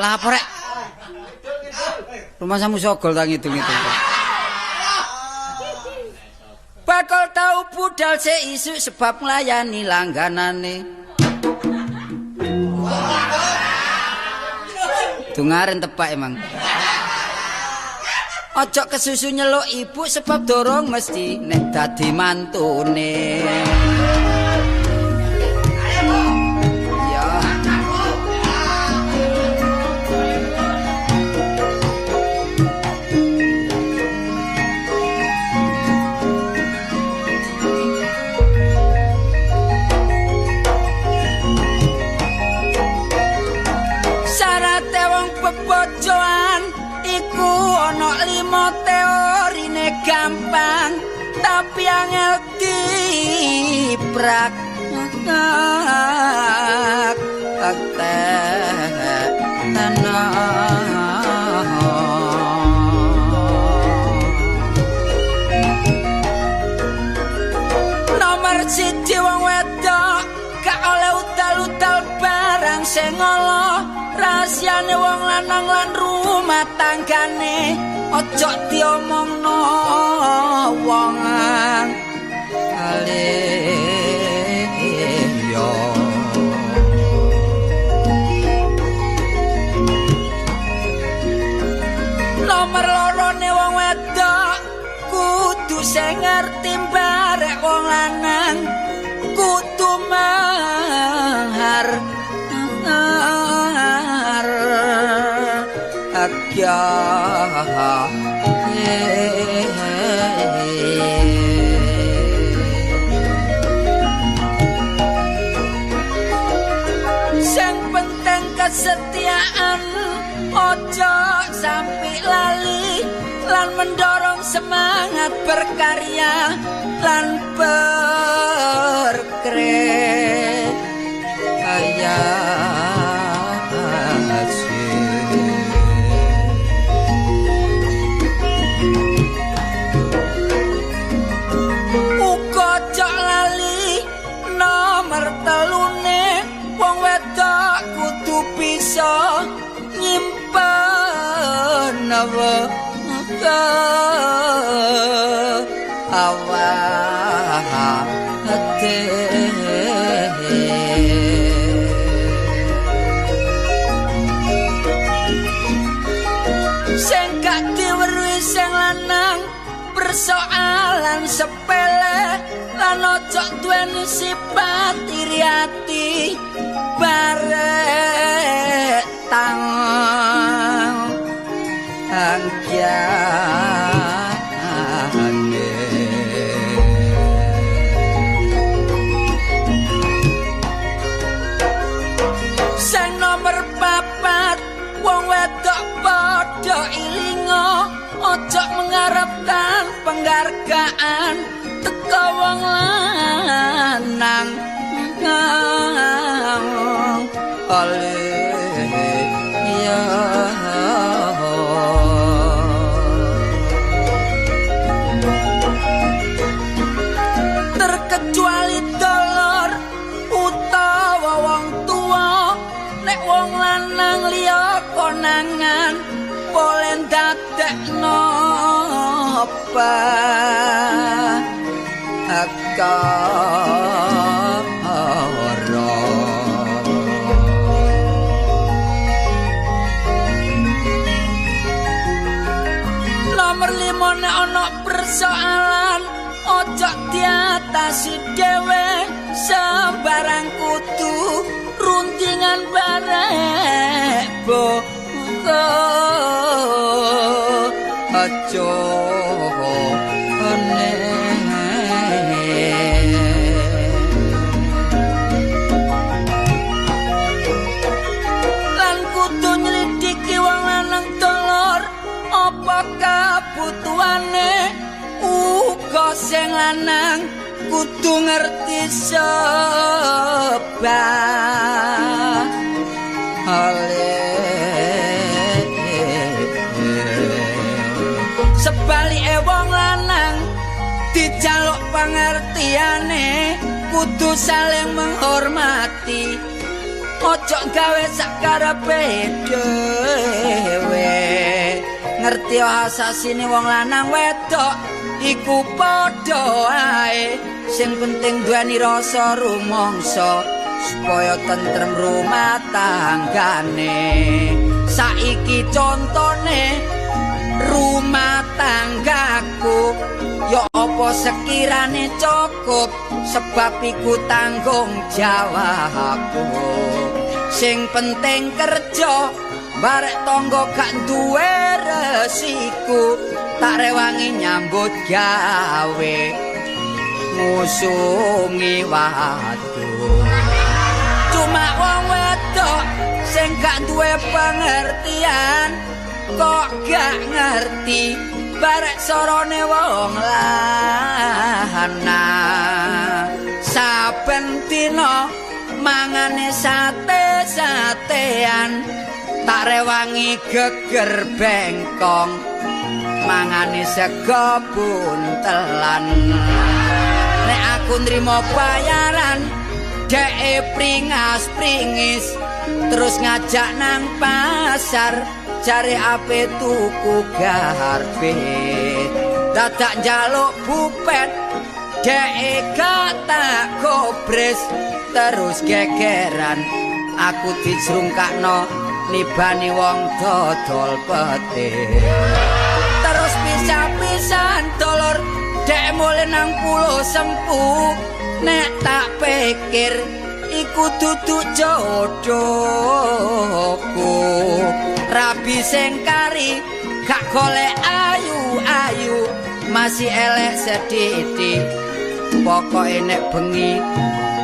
Lah apa rek? Rumah samu sogol ta ngitung-ngitung. Bakal tau budal seisuk sebab nglayani langganane. Dungaren tepak emang. Ojo kesusu nyeluk ibu sebab dorong mesti nek dadi mantune. Ya. Syarate wong bebojoan iku ana 5 teorine gampang tapi angel dipraktekno. Nomor 1 wong wedok gak oleh utal-utal barang sing ala, rahasiane wong lanang lan rumah tanggane ojo diomongno wong liya. Nomor 2 wong wedok kudu sing ngerti barek wong lanang kudu manghar Sing penting kesetiaan ojo sampai lali lan mendorong semangat berkarya lan berkreasi. Uga ojo lali nomor 3 wong wedok kudu bisa nyimpen awake. Sing gak diweruhi sing lanang persoalan sepele lan ojo duweni sifat iri ati barek tang angkyane. Sing nomor 4 wong wedok padha ilinga ojo mengharapkan penghargaan teko wong lanang liya. Terkecuali dolor utawa wong tuwa nek wong lanang liya konangan boleh ndadekno perkara. Nomor 5 nek ana persoalan ojo diatasi dhewe sembarang kudu rundingan barek boko aja lan kudu nyelidiki wong lanang dolor apa kabutuhane uga sing lanang kudu ngerti sebab sebalike wong lanang dijaluk pangertiane kudu saling menghormati Ojo gawe sakarepe dhewe. Ngerti asasine wong lanang wedok iku padha ae. Sing penting duweni rasa rumangsa supaya tentrem rumah tanggane. Saiki contone rumah tanggaku ya apa sekirane cukup sebab iku tanggung jawabku. Sing penting kerja barek tangga gak duwe resiku, tak rewangi nyambut gawe ngusungi watu. Cuma wong wedok sing gak duwe pengertian kok gak ngerti barek sorone wong lanang. Saben dina mangane sate-satean, tak rewangi geger bengkong mangane sego buntelan. Nek aku nrimo bayaran dheke pringas-pringis terus ngajak nang pasar jare ape tuku garbit. Dadak njaluk bupet dheke gak tak gobres terus gegeran aku dijrungkakno nibani wong dodol pete. Terus pisah-pisahan dolor dhek mule nang pulo Sempu. Nek tak pikir iku dudu jodohku. Rabi sing kari gak golek ayu-ayu masih elek sedhithik. Pokoke nek bengi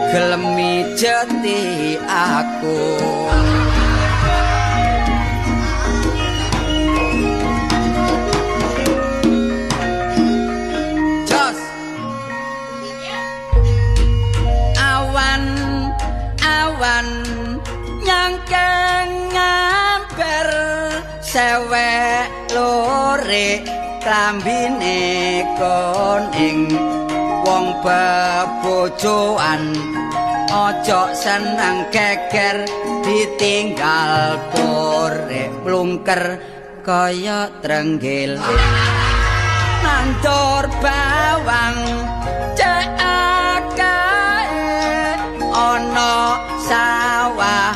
gelem mijeti aku. Jos awan awan nyangkeng ngamper sewek lore klambine kuning. Wong bebojoan ojo seneng geger ditinggal pore plungker kaya trenggil. Nandur bawang cek akae ana sawah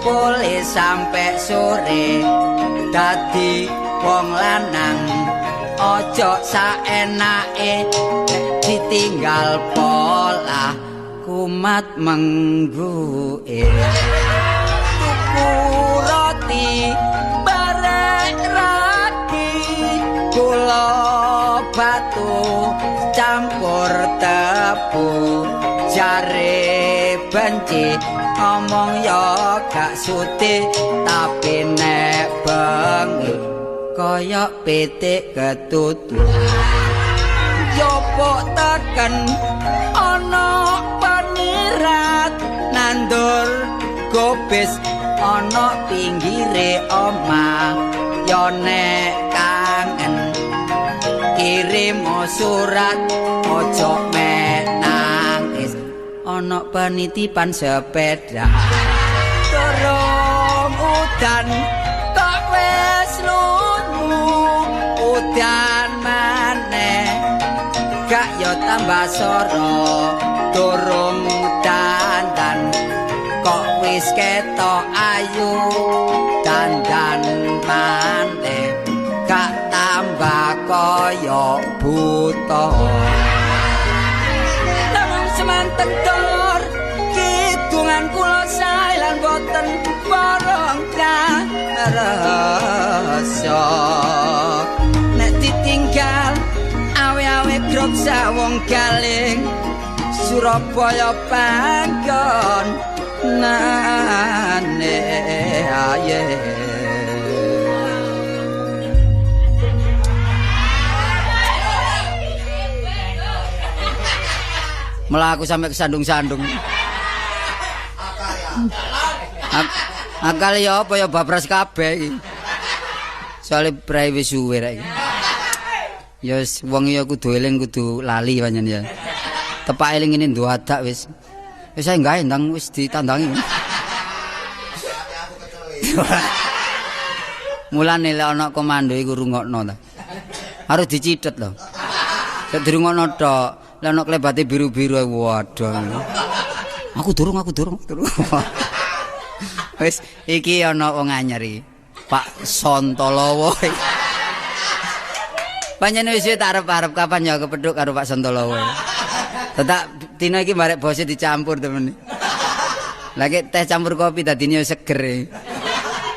boleh sampe sore. Dadi wong lanang ojo saenake ditinggal pola kumat mengguke. Tuku roti barek ragi gula batu campur tebu jare benci ngomong ya gak suti tapi nek bengi kaya pitik ketutu. Jopok teken ana panirat nandur gobis ana pinggire omah. Ya nek kangen kirim surat ojo mek nangis ana penitipan sepeda. Durung udan kok wis lunyu udan maneh gak yo tambah soro. Durung dandan kok wis ketok ayu dandan maneh gak tambah kaya buta. Namung semanten dor kidungan kula sae lan boten borong karasa. Nek ditinggal awe-awe grok sawong galing Surabaya panggon nane aye. Melaku sampai kesandung-sandung. Akal ya apa ya babras kabeh iki. Soale prae wis suwe rek iki. Ya wis wong ya kudu eling kudu lali pancen ya. Tepak eling ngene ndadak wis. Wis ae gawe ndang wis ditandangi. Mulane lek ana komando iku rungokno ta. Harus dicithet lho. Nek dirungokno tok, lek ana klebate biru-biru waduh. Aku durung. Wis iki ana wong anyar iki. Pak Sontolowo. Pancen wis tak arep-arep kapan ya kepethuk karo Pak Sontolowo. Tetak dina iki barek bose dicampur temen. Lagi teh campur kopi dadine seger.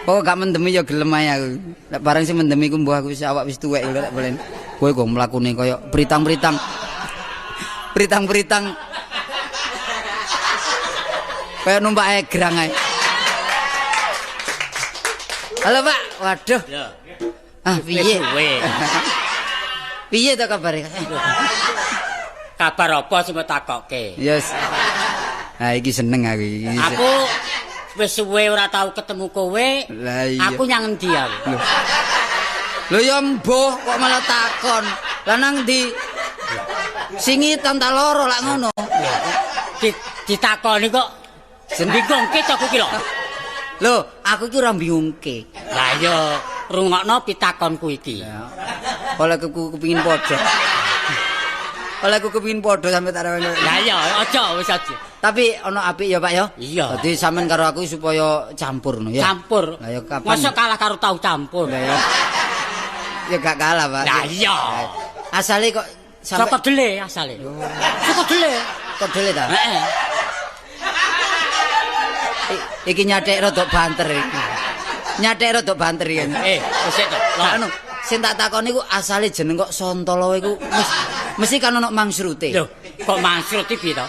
Kok gak mendemi ya gelem ae aku. Lek barang sing mendemi ku mbuh aku wis awak wis tuwek lho lek bolen. Kowe kok mlakune kaya pritang-pritang. Pritang-pritang. Kaya numpak egrang ae. Halo Pak, waduh. Ya. Ah piye? Piye to kabare? Kabar apa sing mbok takokke? Yes. Ha iki seneng aku iki. Aku wis suwe ora tau ketemu kowe. Aku nyang endi aku? Lho ya mbuh kok malah takon. Lah nang ndi? Singitan ta loro lak ngono. Ditakoni kok bingungke to aku ki lho. Lho, aku ki ora bingungke. Lah iya, rungokno pitakonku iki. Oleh aku kepengin padha. Oleh aku kepengin padha sampe tak rewengi. Lah iya, aja wis aja. Tapi ana apik ya, Pak ya? Iya. Dadi sampean karo aku supaya campur no ya. Campur. Lah ya kapan? Mosok kalah karo tahu campur. Lah ya. Ya gak kalah, Pak. Lah iya. Asale kok sampe saka dele asale. Saka dele. Kok dele ta? Heeh. Iki nyathek rodok banter iki. Nyathek rodok banter iki. Wis to. Anu, sing tak takoni iku asale jeneng kok Sontolowo iku mesti kan ono mangsrute. Lho, kok mangsrut iki piye to?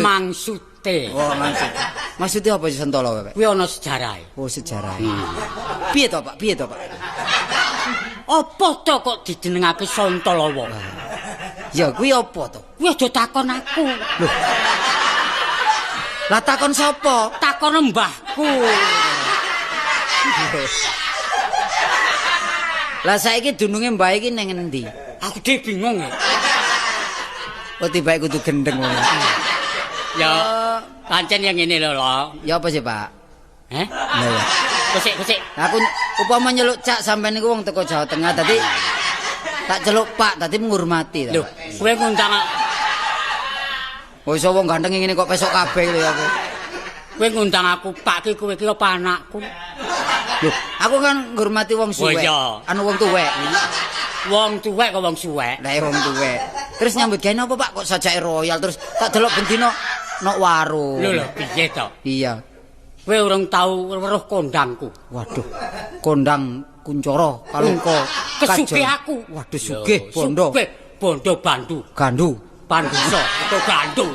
Mangsute. Oh, maksud. Maksudnya apa sih Sontolowo, Pak? Kuwi ana sejarahe. Oh, sejarahe. Piye to, Pak? Piye to, Pak? Apa to kok dijenengake Sontolowo? Ya kuwi apa to? Kuwi aja takon aku. Lho. Lah takon sapa? Takon mbahku. Lah saiki dununge mbah iki ning endi? Aku dhewe bingung ya. Oh tibake kudu gendeng ngono. Ya pancen yang ngene lho, Lho. Ya apa sih, Pak? Heh? Lah ya. Kusik-kusik. Aku upama nyeluk cak sampean niku wong teko Jawa Tengah tadi tak celuk Pak, tadi menghormati ta. Lho, kowe ngundang. Oh iso wong ganteng ngene kok pesok kabeh lho aku. Kowe ngundang aku Pak ki kowe ki apa anakku? Lho, aku kan ngurmati wong suwek. Anu wong tuwek. Wong tuwek kok wong suwek. Lah wong tuwek. Terus nyambut gawe napa Pak kok sajake royal terus tak delok bendina nok warung. Lho lho piye to? Iya. Kowe urung tau weruh kondangku. Waduh. Kondang Kuncoro Kalungka kesuge aku. Waduh sugih bondo. Sugih bondo bandu. Gandu. Pandusa atau gandu.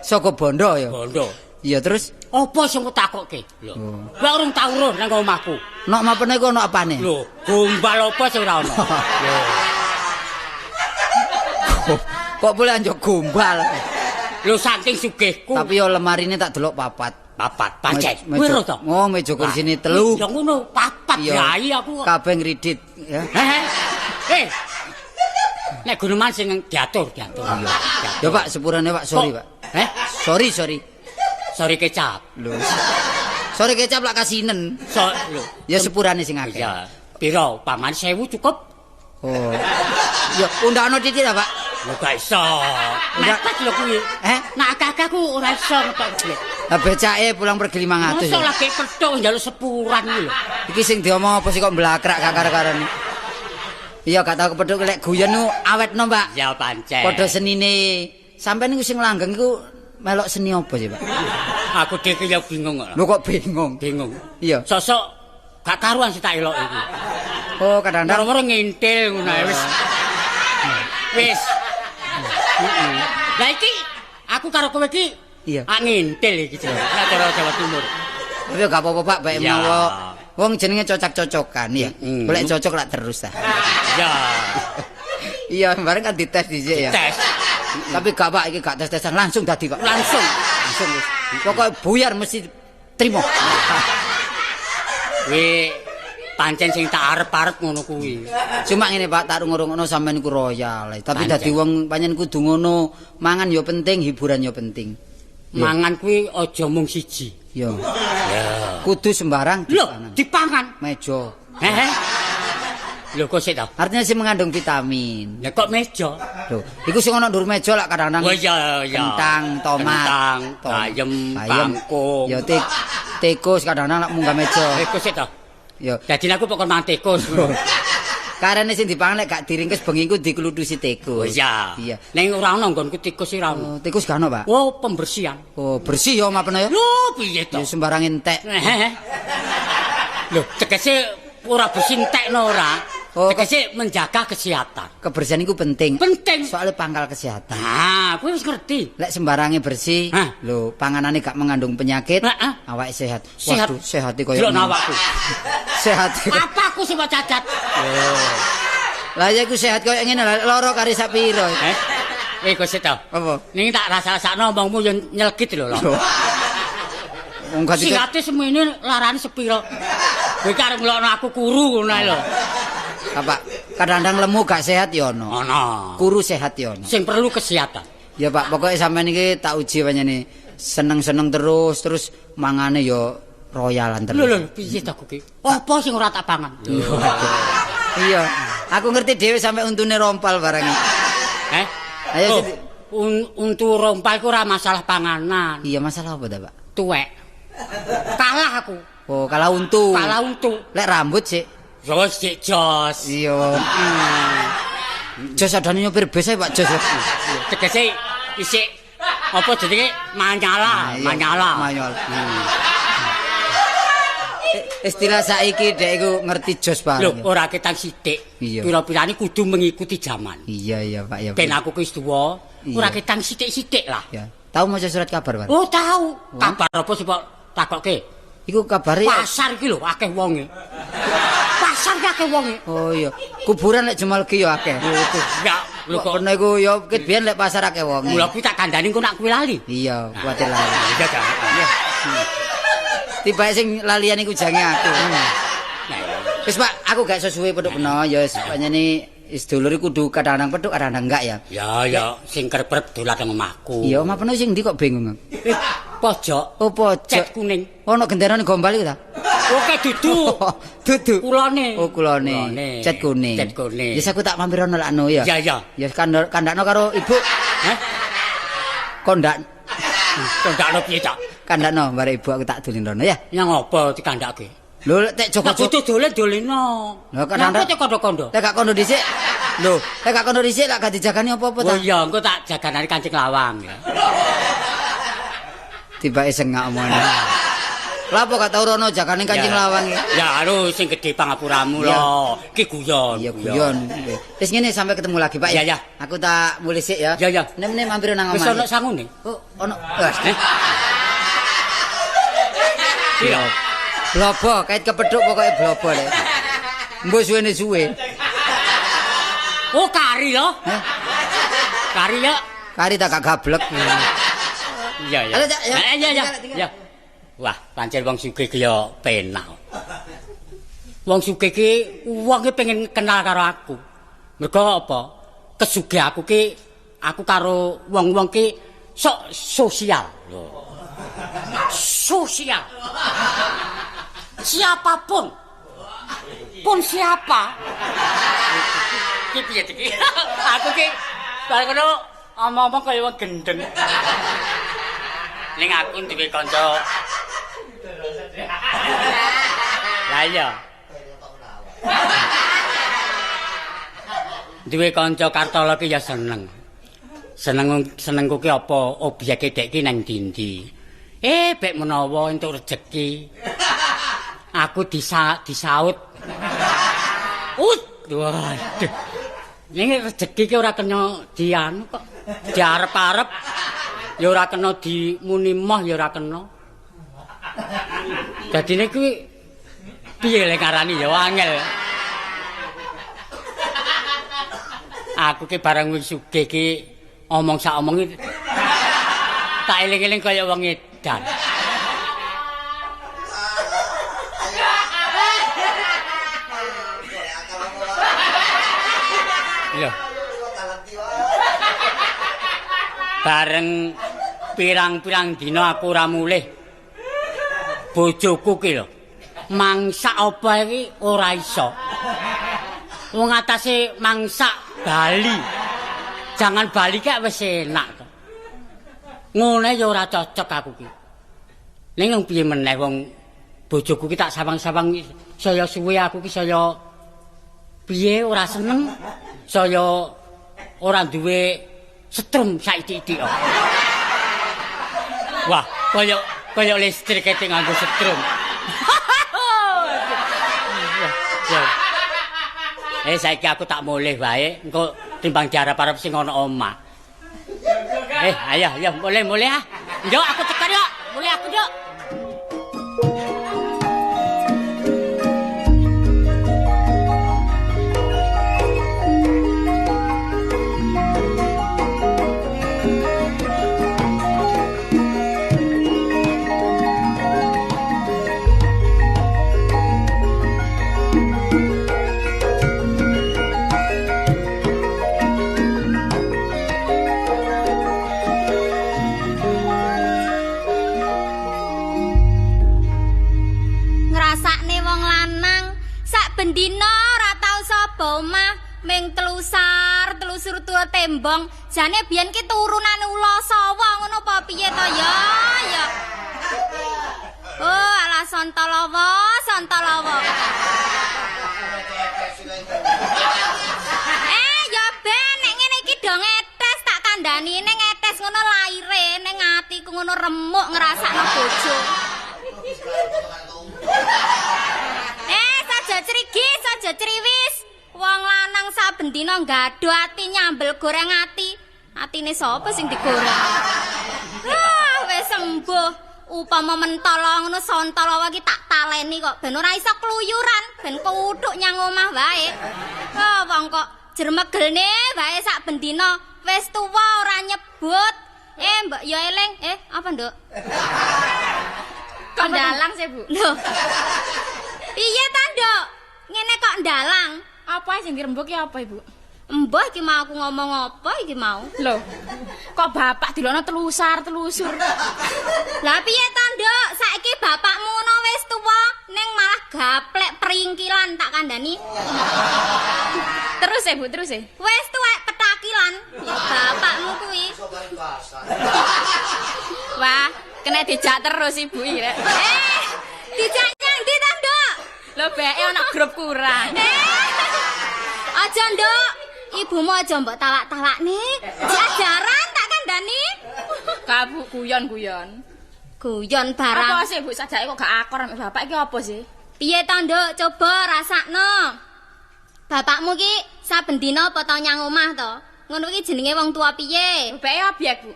Saka bondo ya. Bondo. Iya terus apa sing kok takokke? Lho. Kowe urung tau roh nang omahku. Nok mapene iku ana apane? Lho, gombal apa sing ora ana? Lho. Kok boleh anjuk gombal? Lho saking sugihku. Tapi yo lemarine tak delok papat. Papat pancen. Kowe roh to? Oh, meja kursine telu. Ya ngono, papat ya aku. Kabeh ngridit ya. Heh. Nek guneman sing diatur, diatur. Ya Pak, sepurane Pak, sorry Pak. Heh? Sorry, sorry. Sorry kecap. Lho. Sorry kecap lak kasinen. So, lho. Ya sepurane sing akeh. Iya. Piro? Paman 1000 cukup? Oh. Ya undakno titik ta, Pak? Lho gak iso. Mepet lho kuwi. Eh? Nek akeh-akeh ku ora iso ngetok duit. Lah becake pulang pergi 500. Mosok lagi petuk njaluk sepuran kuwi lho. Iki sing diomong apa sih kok mblakrak gak karo-karone. Iya gak tau kepethuk lek guyon niku awetno, Pak. Ya pancen. Padha senine. Sampeyan niku sing langgeng iku melok seni apa sih, Pak? Aku dhewe ya bingung kok. Lho kok bingung? Bingung. Iya. Sosok gak karuan sing tak elok iki. Oh, kadang-kadang moro-moro ngintil ngono ae wis. Wis. Heeh. Lah iki aku karo kowe iki iya. Ah ngintil iki jenenge. Nek cara Jawa Timur. Tapi gak apa-apa, Pak, bae menawa wong jenenge cocok-cocokan ya. Golek cocok lak terus ta. Iya. Iya, bareng kan dites dhisik ya. Tes. Tapi gak Pak, iki gak tes-tesan langsung dadi Pak. Langsung. Langsung wis. Pokoke buyar mesti trimo. Kuwi pancen sing tak arep-arep ngono kuwi. Cuma ngene Pak, tak rungokno sampean iku royal. Tapi dadi wong pancen kudu ngono, mangan ya penting, hiburan ya penting. Mangan kuwi aja mung siji. Ya. Ya. Kudu sembarang dipangan. Lho, dipangan. Meja. Heeh. Lho kok sik ta? Artinya sing mengandung vitamin. Lah kok meja? Lho, iku sing ana ndur meja lak kadang-kadang. Oh iya iya. Kentang, tomat, kentang, bayem, kangkung. Ya tikus kadang-kadang lak munggah meja. Tikus sik ta? Ya. Dadi aku pokok mangan tikus. Karene sing dipangan lek gak diringkes bengi iku diklutusi tikus. Oh iya. Iya. Ning ora ana nggonku tikus ora ana. Oh, tikus gak ana, Pak? Oh, pembersihan. Oh, bersih ya omah ya? Lho, piye to? Ya sembarang entek. Lho, tegese ora bersih entekno ora. Oh, tegese menjaga kesehatan. Kebersihan iku penting. Penting. Soalnya pangkal kesehatan. Nah, kowe wis ngerti. Lek sembarange bersih, lho, panganane gak mengandung penyakit, awake sehat. Waduh, sehat koyo ngene. Awakku. Sehat. Apa aku sing cacat? Lah ya iku sehat koyo ngene, lara kari sak piro. Eh, kok sik to? Apa? Ning tak rasa-rasakno omongmu yo nyelkit lho. Wong gak sihate semene larane sepiro. Kowe karep ngelokno aku kuru ngono ae lho. Apa? Kadang-kadang lemu gak sehat ya ono. Ono. Kuru sehat ya ono. Sing perlu kesehatan. Ya Pak, pokoknya sampean iki tak uji panjenengan. Seneng-seneng terus, terus mangane ya royalan terus. Lho lho, piye ta kowe iki? Apa sing ora tak pangan? Iya. Aku ngerti dhewe sampe untune rompal barang iki. Eh? Ayo untu rompal iku ora masalah panganan. Iya, masalah apa ta, Pak? Tuwek. Kalah aku. Oh, kalah untu. Kalah untu. Lek rambut sik. Jos sik jos. Iya. Jos adane nyopir bis ae, Pak Jos. Tegese isik apa jenenge manyala, manyala. Manyala. Istilah saiki dek iku ngerti jos bareng. Lho, ora ketang sithik. Pira-pirane kudu mengikuti zaman. Iya, iya, Pak, ya. Ben aku ki wis tuwa, ora ketang sithik-sithik lah. Ya. Tahu maca surat kabar, Pak? Oh, tahu. Kabar apa sih, Pak? Takokke. Iku kabare pasar iki lho akeh wonge. Pasar ki akeh wonge. Oh iya. Kuburan lek Jemalgi ya akeh. Ya, lho kok kono iku ya ket biyen lek pasar akeh wonge. Mula kuwi tak kandhani engko nak kuwi lali. Iya, kuwatir lali. Iya, ta. Iya. Tibake sing lalian iku jange aku. Wis Pak, aku gak iso suwe petuk peno ya wis pancene wis dulur iku kudu kadang-kadang petuk kadang-kadang enggak ya. Ya ya, sing kerep-kerep dolan nang omahku. Iya, omah peno sing ndi kok bingung. Pojok. Oh, pojok. Cet kuning. Ono genderane gombal iku ta? Oke, dudu. Dudu. Kulone. Oh, kulone. Cet kuning. Cet kuning. Wis aku tak mampir ono lakno ya. Ya, ya. Ya kandakno karo ibu. Heh. Kondak. Kondakno piye, Cak? Kandakno bare ibu aku tak dolen rono ya. Nyang apa dikandake? Lho, tek jogo butuh dolen-doleno. Lho, kadang-kadang tek kondo-kondo. Tek gak kondo dhisik. Lho, tek gak kondo dhisik lak gak dijagani apa-apa ta? Oh iya, engko tak jaganane kancing lawang ya. Tibake sengak omongane. Lah apa gak tau rono jagane kancing lawang iki? Ya anu sing gedhe pangapuramu lho. Iki guyon. Iya guyon. Wis ngene sampai ketemu lagi Pak ya. Aku tak mulih sik ya. Ya ya. Nek mampir nang omah. Wis ono sangune? Oh, ono. Iya. Blobo kait kepethuk pokoke blobo lek. Mbok suwene suwe. Oh, kari lho. Heh. Kari ya. Kari tak gak gablek. Iya ya. Iya iya. Ya. Wah, pancen wong sugih ki ya penak. Wong sugih ki wong ki pengen kenal karo aku. Mergo apa? Kesugih aku ki aku karo wong-wong ki sok sosial. Lho. Sosial. Siapapun. Pun siapa. Ki piye iki? Aku ki bareng ngono omong-omong kaya wong gendeng. Ning aku duwe kanca. Lah iya. Duwe kanca Kartolo ki ya seneng. Seneng-senengku ki apa obyeke dek ki nang ndi-ndi. Bek menawa entuk rejeki. Aku disaut. Waduh. Ning rejeki ki ora kena dianu kok. Diarep-arep. Ya ora kena dimuni moh ya ora kena. Dadine kuwi piye lek ngarani ya angel. Aku ki bareng wis sugih ki omong sak omong iki tak eling-eling kaya wong edan. Iya. Bareng pirang-pirang dina aku ora mulih. Bojoku ki lho. Mangsak apa iki ora iso. Wong atase mangsak Bali. Jangan Bali kek wis enak to. Ngene ya ora cocok aku ki. Ning wong piye meneh wong bojoku ki tak sawang-sawang saya suwe aku ki saya piye ora seneng, saya ora duwe setrum saithik-ithik. Wah, kaya listrik kete nganggo setrum. Saiki aku tak mulih wae, engko timbang diarep-arep sing ana omah. Ayo ayo mulih ah. Yo aku tekan yo, mulih aku yo. Bendina ora tau sapa omah ming telusar telusur tur tembong jane biyen ki turunan ula sawa ngono apa piye to ya ya. Oh alah Santalawa Santalawa. Ya ben nek ngene iki do ngetes tak kandhani ning ngetes ngono laire ning atiku ngono remuk ngrasakno bojo. Aja crigis, aja criwis. Wong lanang saben dina nggadho ati nyambel goreng ati. Atine sapa sing digoreng? Ah, wis sembuh. Upama mentol ngono Santalawa iki tak taleni kok ben ora iso kluyuran, ben kuthuk nyang omah wae. Ah, wong kok jermegelne wae saben dina wis tuwa ora nyebut. Mbok yo eling. Apa, Nduk? Kok ndalang sih, Bu? Lho. Piye ta, Nduk? Ngene kok ndalang? Apa sing dirembuk ki apa, Ibu? Mbah iki mau aku ngomong apa iki mau? Lho. Kok bapak dilokno telusar-telusur. Lah piye ta, Nduk? Saiki bapakmu ngono wis tuwa, ning malah gaplek peringkilan tak kandhani. Terus Bu, terus e. Wis tuwek petakilan. Ya bapakmu kuwi. Wah, kena dijak terus Ibu iki rek. Dijak nyang ndi ta, Nduk? Lho beke ana grup kurang. Aja, Nduk. Ibumu aja mbok tawak-tawakne. Ajaran tak kandhani. Ka Bu guyon-guyon. Guyon barang. Apa sih Bu sajake kok gak akor ambek bapak iki apa sih? Piye ta, Nduk? Coba rasakno. Bapakmu ki saben dina apa tau nyang omah to? Ngono ki jenenge wong tua piye? Beke obyek, Bu.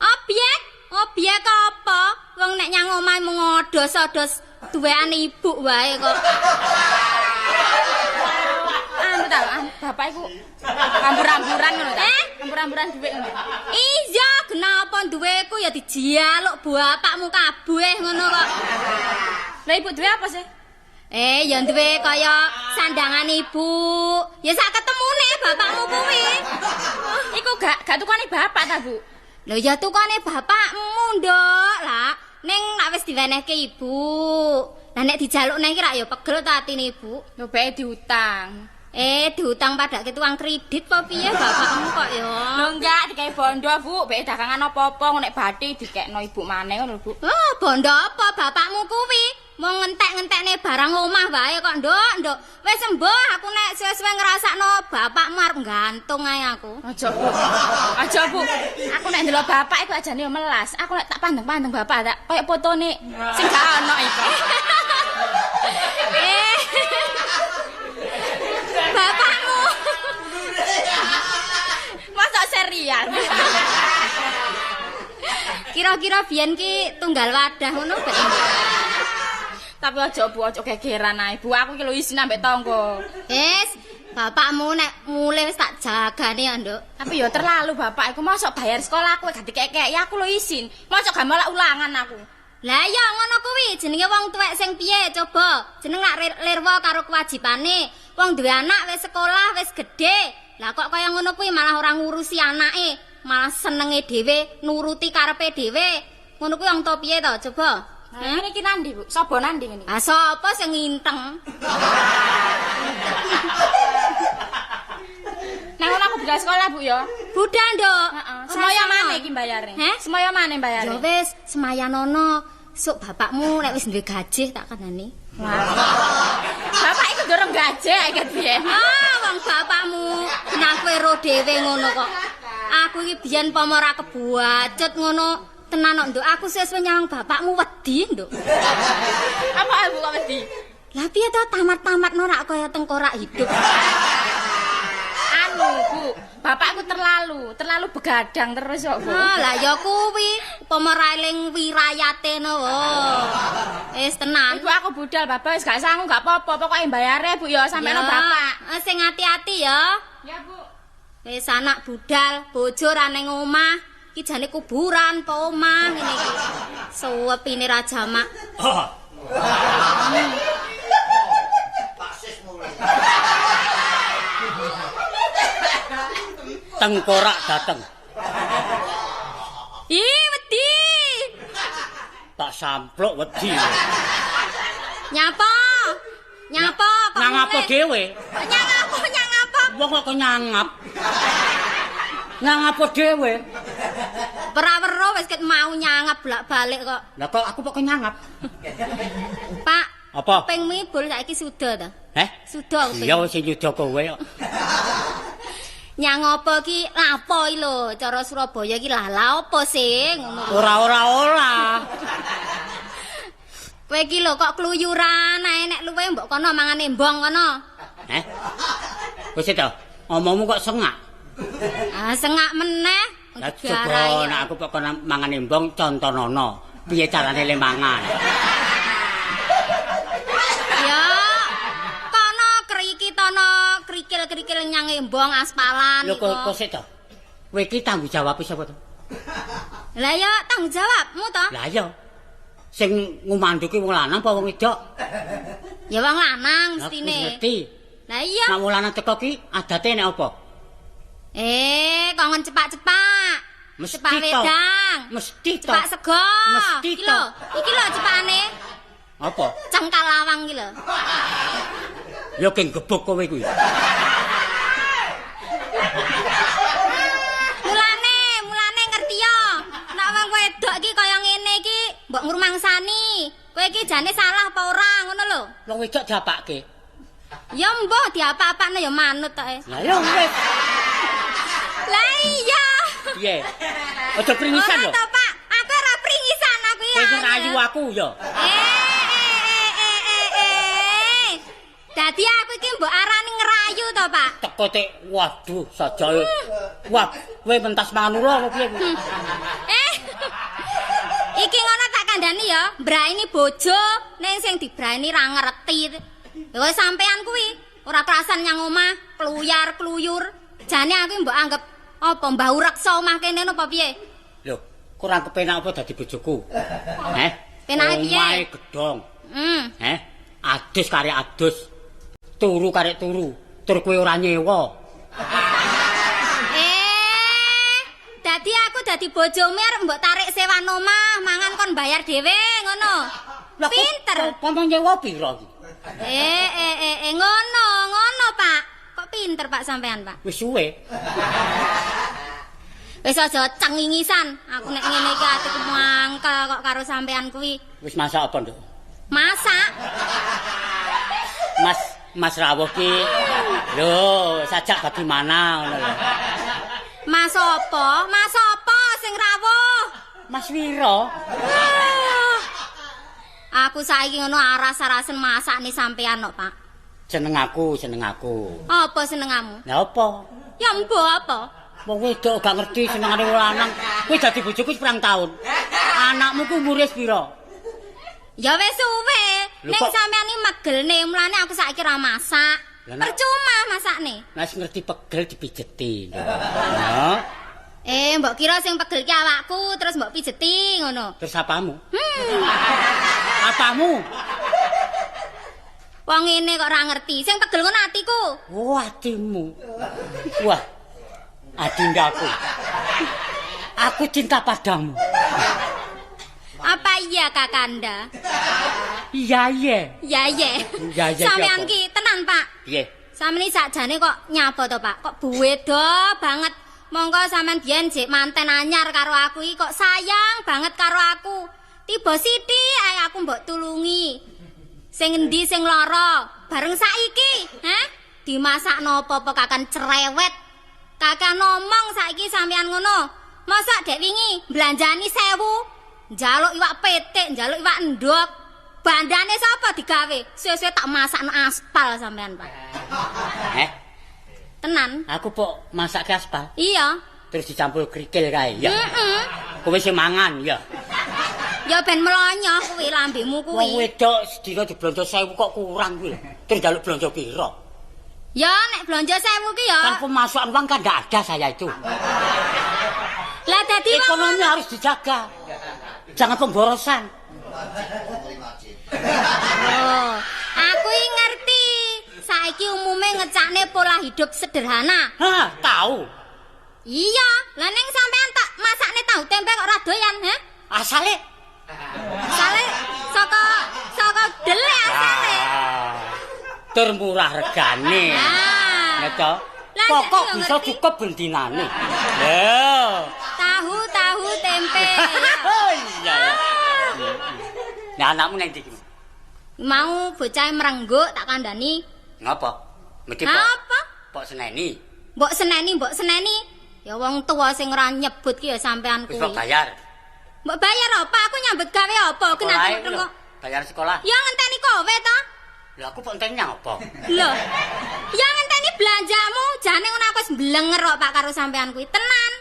Obyek? Obyek apa? Wong nek nyang omah mung odos-odos duweane ibu wae kok. Anu ta, bapak iku ambur-amburan ngono ta? Ambur-amburan dhuwit ngono. Iya, kenapa duweku ya dijaluk bapakmu kabeh ngono kok. Lah ibu duwe apa sih? Ya duwe kaya sandangan ibu. Ya sak ketemune bapakmu kuwi. Iku gak tukane bapak ta, Bu? Lho ya tukane bapakmu, Nduk. Lah, ning lak wis diwenehke ibu. Lah nek dijaluk neh iki rak ya pegel ta atine ibu. Lho bae diutang. Diutang padake tukang kredit apa piye bapakmu kok ya? Lho enggak, digawe bondo, Bu. Bae dagangan apa-apa nek bathi dikekno ibu maneh ngono lho, Bu. Oh, bondo apa bapakmu kuwi? Mau ngentek-ngentekne barang omah wae kok, Nduk, Nduk. Wis sembuh aku nek suwe-suwe ngrasakno bapakmu arep gantung ae aku. Aja, Bu. Aja, Bu. Aku nek ndelok bapak iku ajane yo melas. Aku nek tak pandeng-pandeng bapak tak koyo fotone sing gak ono iku. Bapakmu. Masa serian. Kira-kira biyen ki tunggal wadah ngono gak? Tapi aja Bu, aja gegeran ae. Bu, aku iki lho isin ambek tangga. Wis, bapakmu nek mulih wis tak jagane ya, Nduk. Tapi ya terlalu bapak iku mosok bayar sekolah aku gak dikekeki, aku lho isin. Mosok gak malah ulangan aku. Lah iya ngono kuwi jenenge wong tuwek sing piye coba. Jeneng lak lirwa karo kewajibane. Wong duwe anak wis sekolah, wis gedhe. Lah kok kaya ngono kuwi malah ora ngurusi anake, malah senenge dhewe, nuruti karepe dhewe. Ngono kuwi wong tuwa piye to coba? Ngene iki nandi, Bu? Sapa nandi ngene iki? Ah, sapa sing nginteng? Nang ngono aku budal sekolah, Bu ya. Budal, Nduk. Heeh. Semaya maneh iki mbayare? Semaya maneh mbayare? Ya wis, semayanono. Sok bapakmu nek wis duwe gajih tak kandhani. Bapak iku dorong gajih iki piye? Ah, wong bapakmu kenal kowe ro dhewe ngono kok. Aku iki biyen pomo ora kebuacut ngono. Tenan kok, Nduk. Aku sesuk nyawang bapakmu wedi, Nduk. Apa Bu kok wedi? Lah piye to tamat-tamat ora kaya tengkorak hidup. Anu, Bu, bapakku terlalu begadang terus kok, Bu. Ah, lah ya kuwi upama ra eling wirayate no. Wis tenan. Ibu aku budal, bapak wis gak sangu gak apa-apa, pokoke mbayare Bu ya sampeyan bapak. Sing ati-ati ya. Ya, Bu. Wis anak budal, bojo ra ning omah. Iki jane kuburan apa omah ngene iki. Suwepine ra jamak. Paksis mulai. Tengkorak dateng. Ih, wedi. Tak samplok wedi. Nyapa? Nyapa kok? Nyangapa dhewe? Nyangapa, nyangapa? Wong kok nyangap. Nyangapa dhewe? Ora-ora wis ket mau nyangap bolak-balik kok. Lah kok aku kok nyangap? Pak, apa? Kupingmu ibul saiki suda ta? Heh? Suda kuping. Iya sing nyuda kowe kok. Nyang apa ki lapo iki lho, cara Surabaya iki lah lha apa sih ngono. Ora. Kowe iki lho kok kluyuran ae nek luwe mbok kono mangan embong kono. Heh? Wis to, omongmu kok sengak. Ah, sengak meneh. Lah coba nek aku kok kono mangan embong contonono, piye carane le mangan. Ya. Kono kriki tono krikil-krikil nyang embong aspalan iku. Lho kok sik to? Kowe iki tanggung jawab sapa to? Lah ya tanggung jawabmu to. Lah iya. Sing ngumandu ki wong lanang apa wong wedok? Ya wong lanang mestine. Ngerti. Lah iya. Nek wong lanang teko ki adate nek apa? Kongen cepak-cepak. Mesti cepak wedang. Mesti to. Cepak sego. Mesti iki lho. Iki lho cepakane. Apa? Cengkal lawang iki lho. Ya geng gebuk kowe kuwi. Mulane ngerti ya. Nek wong wedok iki kaya ngene iki mbok ngrumangsani. Kowe iki jane salah apa ora ngono lho. Wong wedok diapake? Ya mbah diapa-apakne ya manut tok e. Lah ya wis. Lah iya. Piye? Aja pringisan lho. Ora to, Pak. Aku ora pringisan aku ya. Kowe ngrayu aku ya. Dadi aku iki mbok arani ngrayu to, Pak. Teko tek waduh sajae. Wah, kowe mentas mangan ula apa piye kuwi? Iki ngono tak kandhani ya, mbraini bojo ning sing dibraini ra ngerti. Lha sampean kuwi ora kerasan nyang omah, kluyar-kluyur. Jane aku mbok anggap apa Mbah Ureksa omah kene napa piye? Lho, kurang kepenak apa dadi bojoku? Heh? Penake piye? Omahe gedhong. Heh? Adus karek adus. Turu karek turu. Tur kowe ora nyewa. Dadi aku dadi bojomu arep mbok tarik sewan omah, mangan kon bayar dhewe ngono. Pinter. Pomo nyewa piro iki? Ngono, ngono, Pak. Kok pinter Pak sampean, Pak? Wis suwe. Wis aja cengingisan. Aku nek ngene iki atiku mangkel kok karo sampean kuwi. Wis masak apa, Nduk? Masak. Mas rawuh ki. Lho, sajak bagaimana ngono lho. Mas apa? Mas apa sing rawuh? Mas Wiro. Aku saiki ngono aras-arasen masakne sampean kok, Pak. Seneng aku, seneng aku. Apa senengamu? Lah apa? Ya mbo apa? Wong wedok gak ngerti senengane wong lanang. Kowe dadi bojoku wis pirang taun? Anakmu ku umure pira? Ya wis suwe. Ning sampean iki megelne, mulane aku saiki ora masak. Percuma masakne. Lah wis ngerti pegel dipijeti. Nah. Mbok kira sing pegel ki awakku terus mbok pijeti ngono. Terus apamu? Apamu? Wong ngene kok ora ngerti. Sing pegel ngono atiku. Oh, atimu. Wah. Adindaku. Aku cinta padamu. Apa Iya Kakanda. Iya iya. Iya iya. Iya iya. Sampeyan ki tenan, Pak. Piye? Sampeyan sakjane kok nyapa to, Pak? Kok beda banget. Monggo sampean biyen jek manten anyar karo aku iki kok sayang banget karo aku. Tiba sithik ae aku mbok tulungi. Sing endi sing lara? Bareng saiki, heh? Dimasakno apa-apa kakan cerewet. Kakak ngomong saiki sampean ngono. Mosok dek wingi mblanjani 1000, njaluk iwak pitik, njaluk iwak endhog. Bandane sapa digawe? Suwe-suwe tak masakno aspal sampean, Pak. Heh? Tenan. Aku pok masake aspal. Iya. Terus dicampur krikil kae, ya. Heeh. Kowe sing mangan, ya. Ya ben mlonyoh kuwi lambemu kuwi. Wong wedok sedina diblonjo 1000 kok kurang kuwi lho. Terus njaluk blonjo pira? Ya nek blonjo 1000 ki ya. Kan pemasukan uang kan ndak ada saya itu. Lah dadi ekonomi harus dijaga. Jangan pemborosan. Oh, aku ngerti. Saiki umume ngecakne pola hidup sederhana. Hah, tahu. Iya, lah ning sampean tak masakne tahu tempe kok ora doyan, heh? Asale? Asale saka dele asale. Tur murah regane. Ah. Ya toh. Pokok bisa cukup bendinane. Lho. Tahu tempe. Iya. Nah, anakmu nang ndi iki? Mau bocah merengguk tak kandhani. Ngapa? Mesti pok. Apa? Pok seneni. Mbok seneni. Ya wong tuwa sing ora nyebut ki ya sampean kuwi. Wis mbok bayar. Mbok bayar apa? Aku nyambut gawe apa? Kenapa kok? Bayar sekolah. Ya ngenteni kowe to. Lho aku pok enteni apa? Lho. Ya ngenteni belanjamu, jane ngono aku wis mblenger kok Pak karo sampean kuwi. Tenan.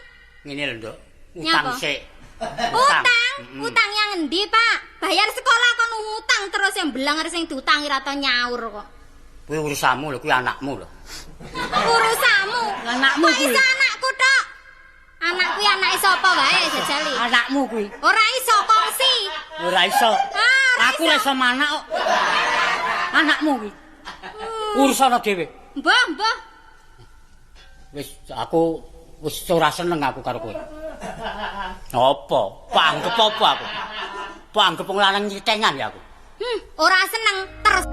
Ngene lho, Nduk. Utang sik. Utang? Utang yang endi, Pak? Bayar sekolah kon utang terus yang mblenger sing diutangi ra tau nyaur kok. Kuwi urusanmu lho, kuwi anakmu lho. Urusanmu? Anakmu kuwi. Kok iso anakku tok? Anak kuwi anake sapa wae jajali? Anakmu kuwi. Ora iso kongsi. Ora iso. Ah, aku ora iso manak kok. Anakmu kuwi. Urusana dhewe. Mbah, mbah. Wis aku wis ora seneng aku karo kowe. Apa? Panggep apa aku? Panggep wong lanang nyitengan ya aku. Ora seneng terus.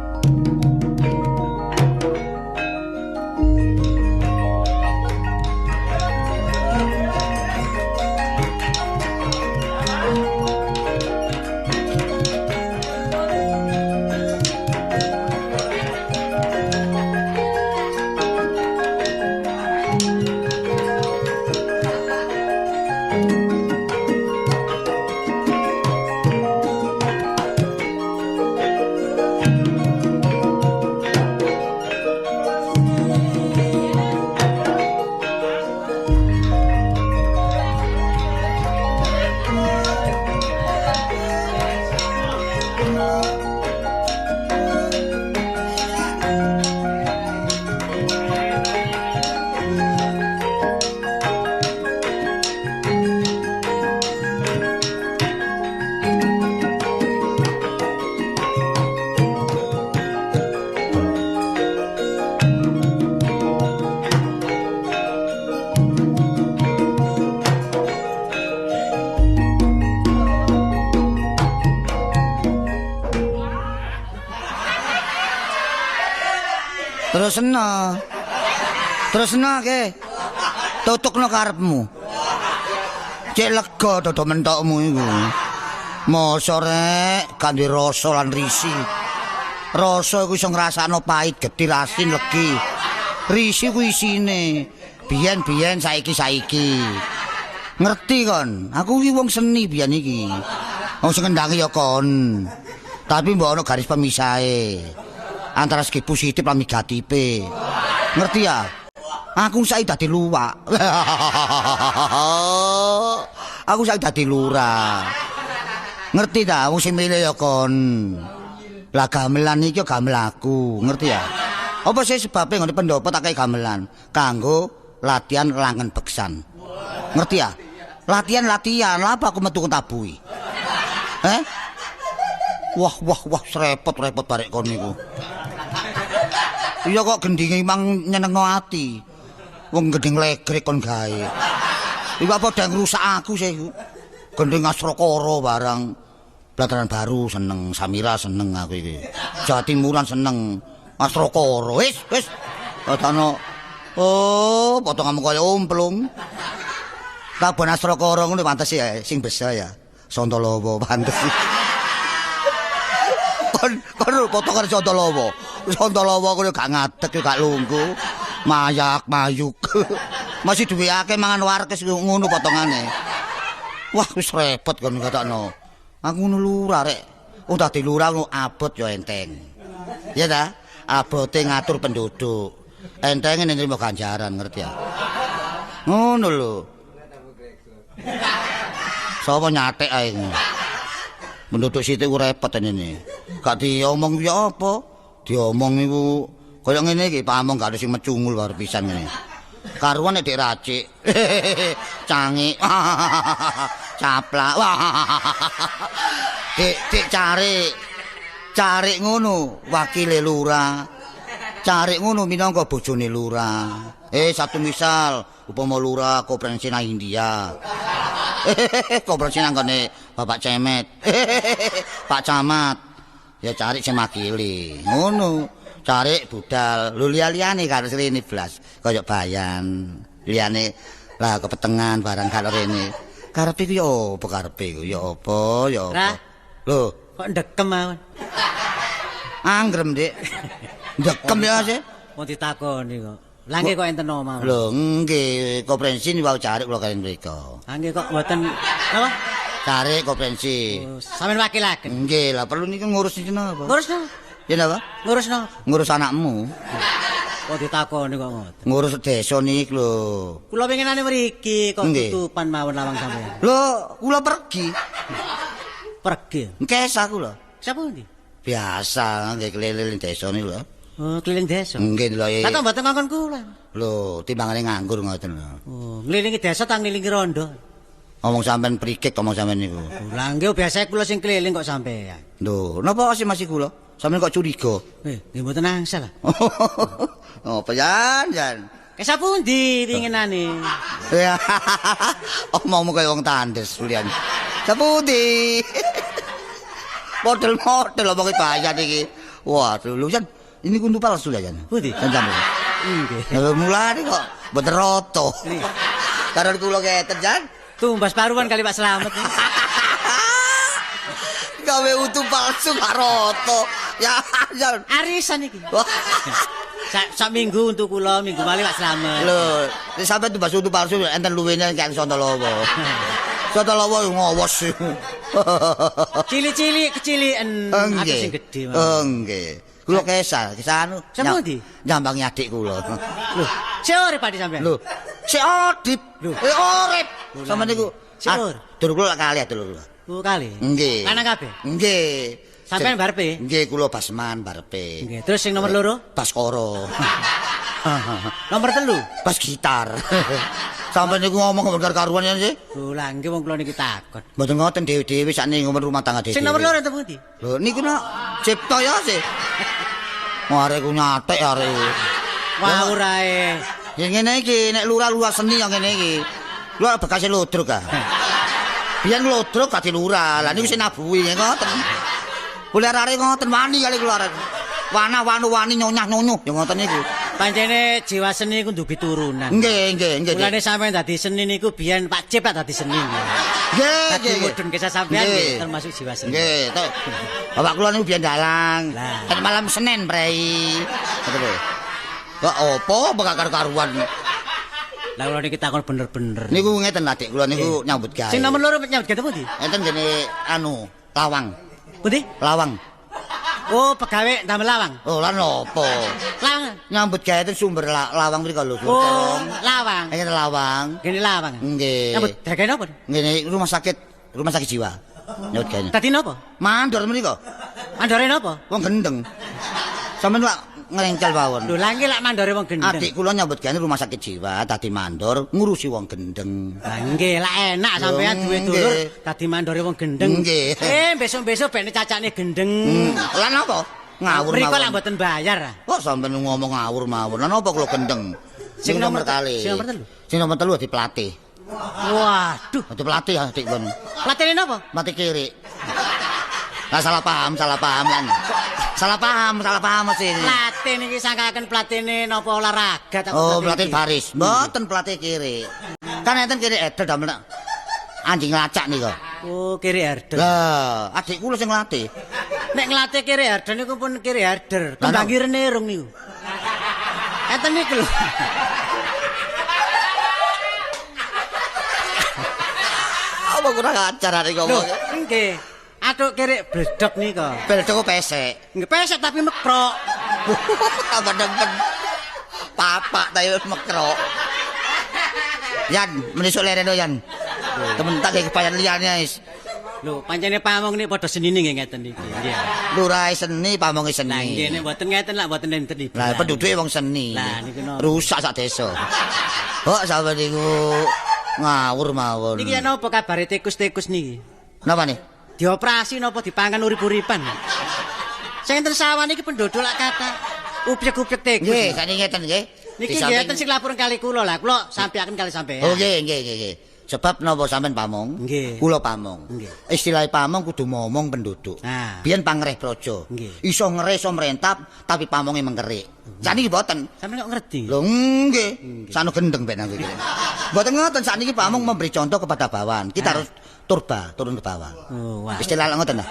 Terusno ke. Tutukno karepmu. Cek lega dodo mentokmu iku. Mosok rek kanggo rasa lan risi. Rasa iku iso ngrasakno pahit, getir, asin, legi. Risi ku isine. Biyen-biyen saiki-saiki. Ngerti kon? Aku iki wong seni biyen iki. Wong sing ngendangi ya kon. Tapi mbok ono garis pemisahe. Antara segi positif lan negatife. Ngerti ya? Aku saiki dadi luwak. Aku saiki dadi lurah. Ngerti ta? Wong sing milih ya kon. Lah gamelan iki ya gamel aku, ngerti ya? Apa sih sebabe nggone pendopo tak kei gamelan? Kanggo latihan langen beksan. Ngerti ya? Latihan-latihan, lha apa aku metu tabuhi? Eh? Wah, wah, wah, repot-repot barek kon niku. Iya kok gendinge mang nyenengno ati. Wong gending legrek kon gawe. Iku apa padha ngrusak aku sih iku. Gending asrakara barang. Plataran Baru seneng, Samira seneng aku iki. Jawa Timuran seneng, Astrokoro wis wis. Padahal oh, potonganmu kaya umplung. Kabon Astrokoro ngono pantes ya sing besa ya. Sontolowo pantes. Kon potongan Sontolowo. Sontolowo kuwi gak ngadeg gak lungguh. Mayak mayuk. Masih duwe akeh mangan warkes ngono potongane. Wah wis repot kon katakno. Aku ngono lurah rek. Wong dadi lurah ngono abot ya enteng. Ya ta? Abote ngatur penduduk. Entenge nrimo ganjaran ngerti ya. Ngono lho. Sapa nyatek ae. Penduduk sithik ku repot ini. Gak diomong ya apa? Diomong iku kaya ngene iki pamong gak ada sing mecungul bar pisan ngene. Karuan nek dik racik. Cangik. Caplak. Dik dik carik. Carik ngono wakile lurah. Carik ngono minangka bojone lurah. Satu misal upama lurah konferensi nang India. Konferensi nang gone Bapak Cemet. Pak Camat. Ya carik sing makili. Ngono. Carik budal. Lho liya-liyane karo rene blas kaya bayan. Liyane lah kepetengan barang karo rene. Karepe ku ya apa karepe ku ya apa ya apa. Lho, kok ndekem mawon. Anggrem, Dik. Ndekem ya sih. Mau ditakoni kok. Lah nggih kok enten omah. Lho nggih, konferensi wau carik kula kaliyan mriku. Ha nggih kok mboten napa? Carik konferensi. Oh, sampeyan wakilaken. Nggih, lah perlu niku ngurus niki napa? Ngurus napa? Ya napa? Ngurus napa? Ngurus anakmu. Kok ditakoni kok ngoten. Ngurus desa niki lho. Kula pengenane mriki kok tutupan mawon lawang sampeyan. Lho, kula pergi. Pergi. Engkes aku lho. Sapa ndi? Biasa nggih keliling desa niku lho. Oh, keliling desa. Nggih lho. Lah mboten ngongkon kula. Lho, timbangane nganggur ngoten lho. Oh, ngelilingi desa ta ngelilingi rondo? Ngomong sampean prikik ngomong sampean niku. Lah nggih biasa kula sing keliling kok sampean. Lho, napa sih masih kula? Sampeyan kok curiga? Nggih mboten angsal. Apa jan, jan? Kesa pundi pinginane? Ya. Omongmu kaya wong tandes kulian. Sapundi? Model-model omonge bayan iki. Waduh, lho jan ini kuntu palsu ya jan. Pundi? Jan. Nggih. Lha mulane kok mboten rata. Karo kula ngeten jan. Tumbas paruan kali Pak Slamet. Gawe utu palsu gak rata. Ya jan. Arisan iki. Sak minggu untuk kula, minggu malih Pak Slamet. Lho, sampe tumbas utu palsu enten luwene kaya Sontolowo. Sontolowo ngowos. Cili-cili keciliken, aku sing gedhe. Oh nggih. Kula kesah, kesah anu. Sapa ndi? Nyambangi adik kula. Lho, sik urip Pak sampean. Lho, sik urip. Lho, urip. Sampeyan niku sik urip. Dulur kula kalih dulur kula. Oh, kalih. Nggih. Lanang kabeh? Nggih. Sampeyan barepe? Nggih, kula Basman barepe. Nggih, terus sing nomor loro? Baskoro. Nomor 3? Bas gitar. Sampeyan niku ngomong karo karuan ya sih? Lho, lah nggih wong kula niki takon. Mboten ngoten dhewe-dhewe sakniki ngomong rumah tangga dhewe. Sing nomor loro enten pundi? Lho niku nak cipta ya sih. Arek ku nyatek arek. Wah ora e. Ya ngene iki nek lurah-lurah seni ya ngene iki. Lho bekase ludruk ah. Biyen ludruk dadi lurah. Lah niku sing nabuhi ngoten. Boleh arek ngoten wani kali kula arek. Wana wanu wani nyonyah nyonyuh ya ngoten niku. Pancene jiwa seni iku ndugi turunan. Nggih, nggih, nggih. Mulane sampeyan dadi seni niku biyen Pak Cip dadi seni. Nggih, nggih. Mudhun kisah sampeyan termasuk jiwa seni. Nggih, bapak kula niku biyen dalang. Kan malam Senin prei. Ngoten lho. Kok opo bakal karuan. Lah kula niki takon bener-bener. Niku ngeten adik kula niku nyambut gawe. Sing nomor loro nyambut gawe pundi? Enten gene anu, Lawang. Pundi? Lawang. Oh, pegawe ndamel lawang. Oh, lan opo? Lawang. Nyambut gawe itu sumber lawang mriko lho, sumber. Oh, lawang. Ngene lawang. Ngene lawang. Nggih. Nyambut gawe napa? Ngene rumah sakit jiwa. Nyambut gawe. Dadi napa? Mandor mriko. Mandore napa? Wong gendeng. Sampeyan lak ngrengkel mawon. Lho, lha nggih lak mandore wong gendeng. Adik kula nyambut gawe rumah sakit jiwa, dadi mandor ngurusi wong gendeng. Lah nggih, lak enak sampeyan duwe dulur dadi mandore wong gendeng. Nggih. Besok-besok ben cacane gendeng. Lah napa? Ngawur mawon. Mriko lak mboten bayar. Kok sampeyan ngomong ngawur mawon. Lah napa kula gendeng? Sing nomor kali. Sing nomor 3. Sing nomor 3 dadi pelatih. Waduh, dadi pelatih adik kon. Pelatihne napa? Mati kiri. Lah salah paham lan. Salah paham mesti. Pelatih niki sangkaken pelatihne napa olahraga ta? Oh, pelatih baris. Mboten pelatih kiri. Kan enten kiri edel damel anjing lacak nika. Oh, kiri herder. Lah, adik kula sing nglatih. Nek nglatih kiri herder niku pun kiri herder. Kembang irene rung niku. Enten niku lho. Apa kurang ajar arek ngomong. Nggih. Atuk kiri bledok nika. Bledok pesek. Nggih pesek tapi mekrok. Tambah demen. Papak tapi mekrok. Yan, menisuk lereno Yan. Temen tak kayak kepayan liyane wis. Lho, pancene pamong nek padha senine nggih ngeten iki. Nggih. Lurahe seni, pamonge seni. Lah nggih nek mboten ngeten lak mboten enten iki. Lah penduduke wong seni. Lah niku napa? Rusak sak desa. Kok sampe niku ngawur mawon. Niki napa kabare tikus-tikus niki? Napa nih? Dioperasi napa dipangan urip-uripan? Sing enten sawah niki penduduk lak kathah upyek-upyek tikus. Nggih, sakniki ngeten nggih. Niki nggih enten sing laporan kali kula lah, kula sampeyaken kali sampeyan. Oh nggih, nggih, nggih. Sebab napa sampean pamong? Kula pamong. Istilah pamong kudu momong penduduk. Nah. Biyen pangreh praja. Iso ngereh iso merentap tapi pamonge mengkerik. Sakniki mboten. Sampeyan kok ngerti? Lho nggih. Sakno gendeng ben aku iki. Mboten ngoten sakniki pamong memberi contoh kepada bawahan. Kita harus turba, turun ke bawah. Oh, wah. Istilah ngoten ta?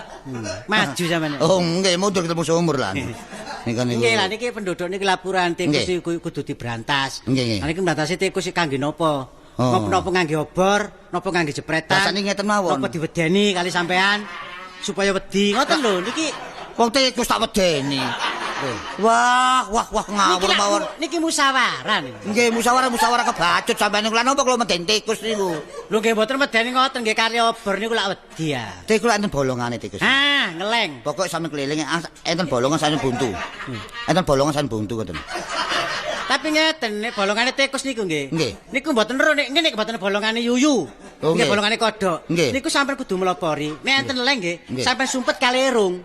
Maju sampeyan. Oh nggih, mundur ketemu sumur lah. Niku niku. Nggih, lah niki penduduk niki laporan tikus kudu diberantas. Nggih. Lah niki mbrantasi tikus kangge napa? Oh. Napa ngangge obor, napa ngangge jepretan. Lah sakniki ngeten mawon. Napa diwedeni kali sampean supaya wedi. Ngoten lho niki wong tikus tak wedeni. Wah, wah, wah ngawur mawon. Niki musyawarah niku. Nggih, musyawarah kebacut sampean niku. Lah napa kula medeni tikus niku? Lho nggih mboten medeni ngoten nggih kari obor niku lak wedi ya. Tikus lak enten bolongane tikus. Ah, ngeleng. Pokoke sampean keliling enten bolongan sampean buntu. Enten bolongan sampean buntu ngoten. Tapi ngeten nek bolongane tikus niku nggih. Niku mboten ero nek ngene mboten bolongane yuyu. Nggih bolongane kodhok. Niku sampean kudu melopori. Nek enten leng nggih, sampean sumpet kali irung.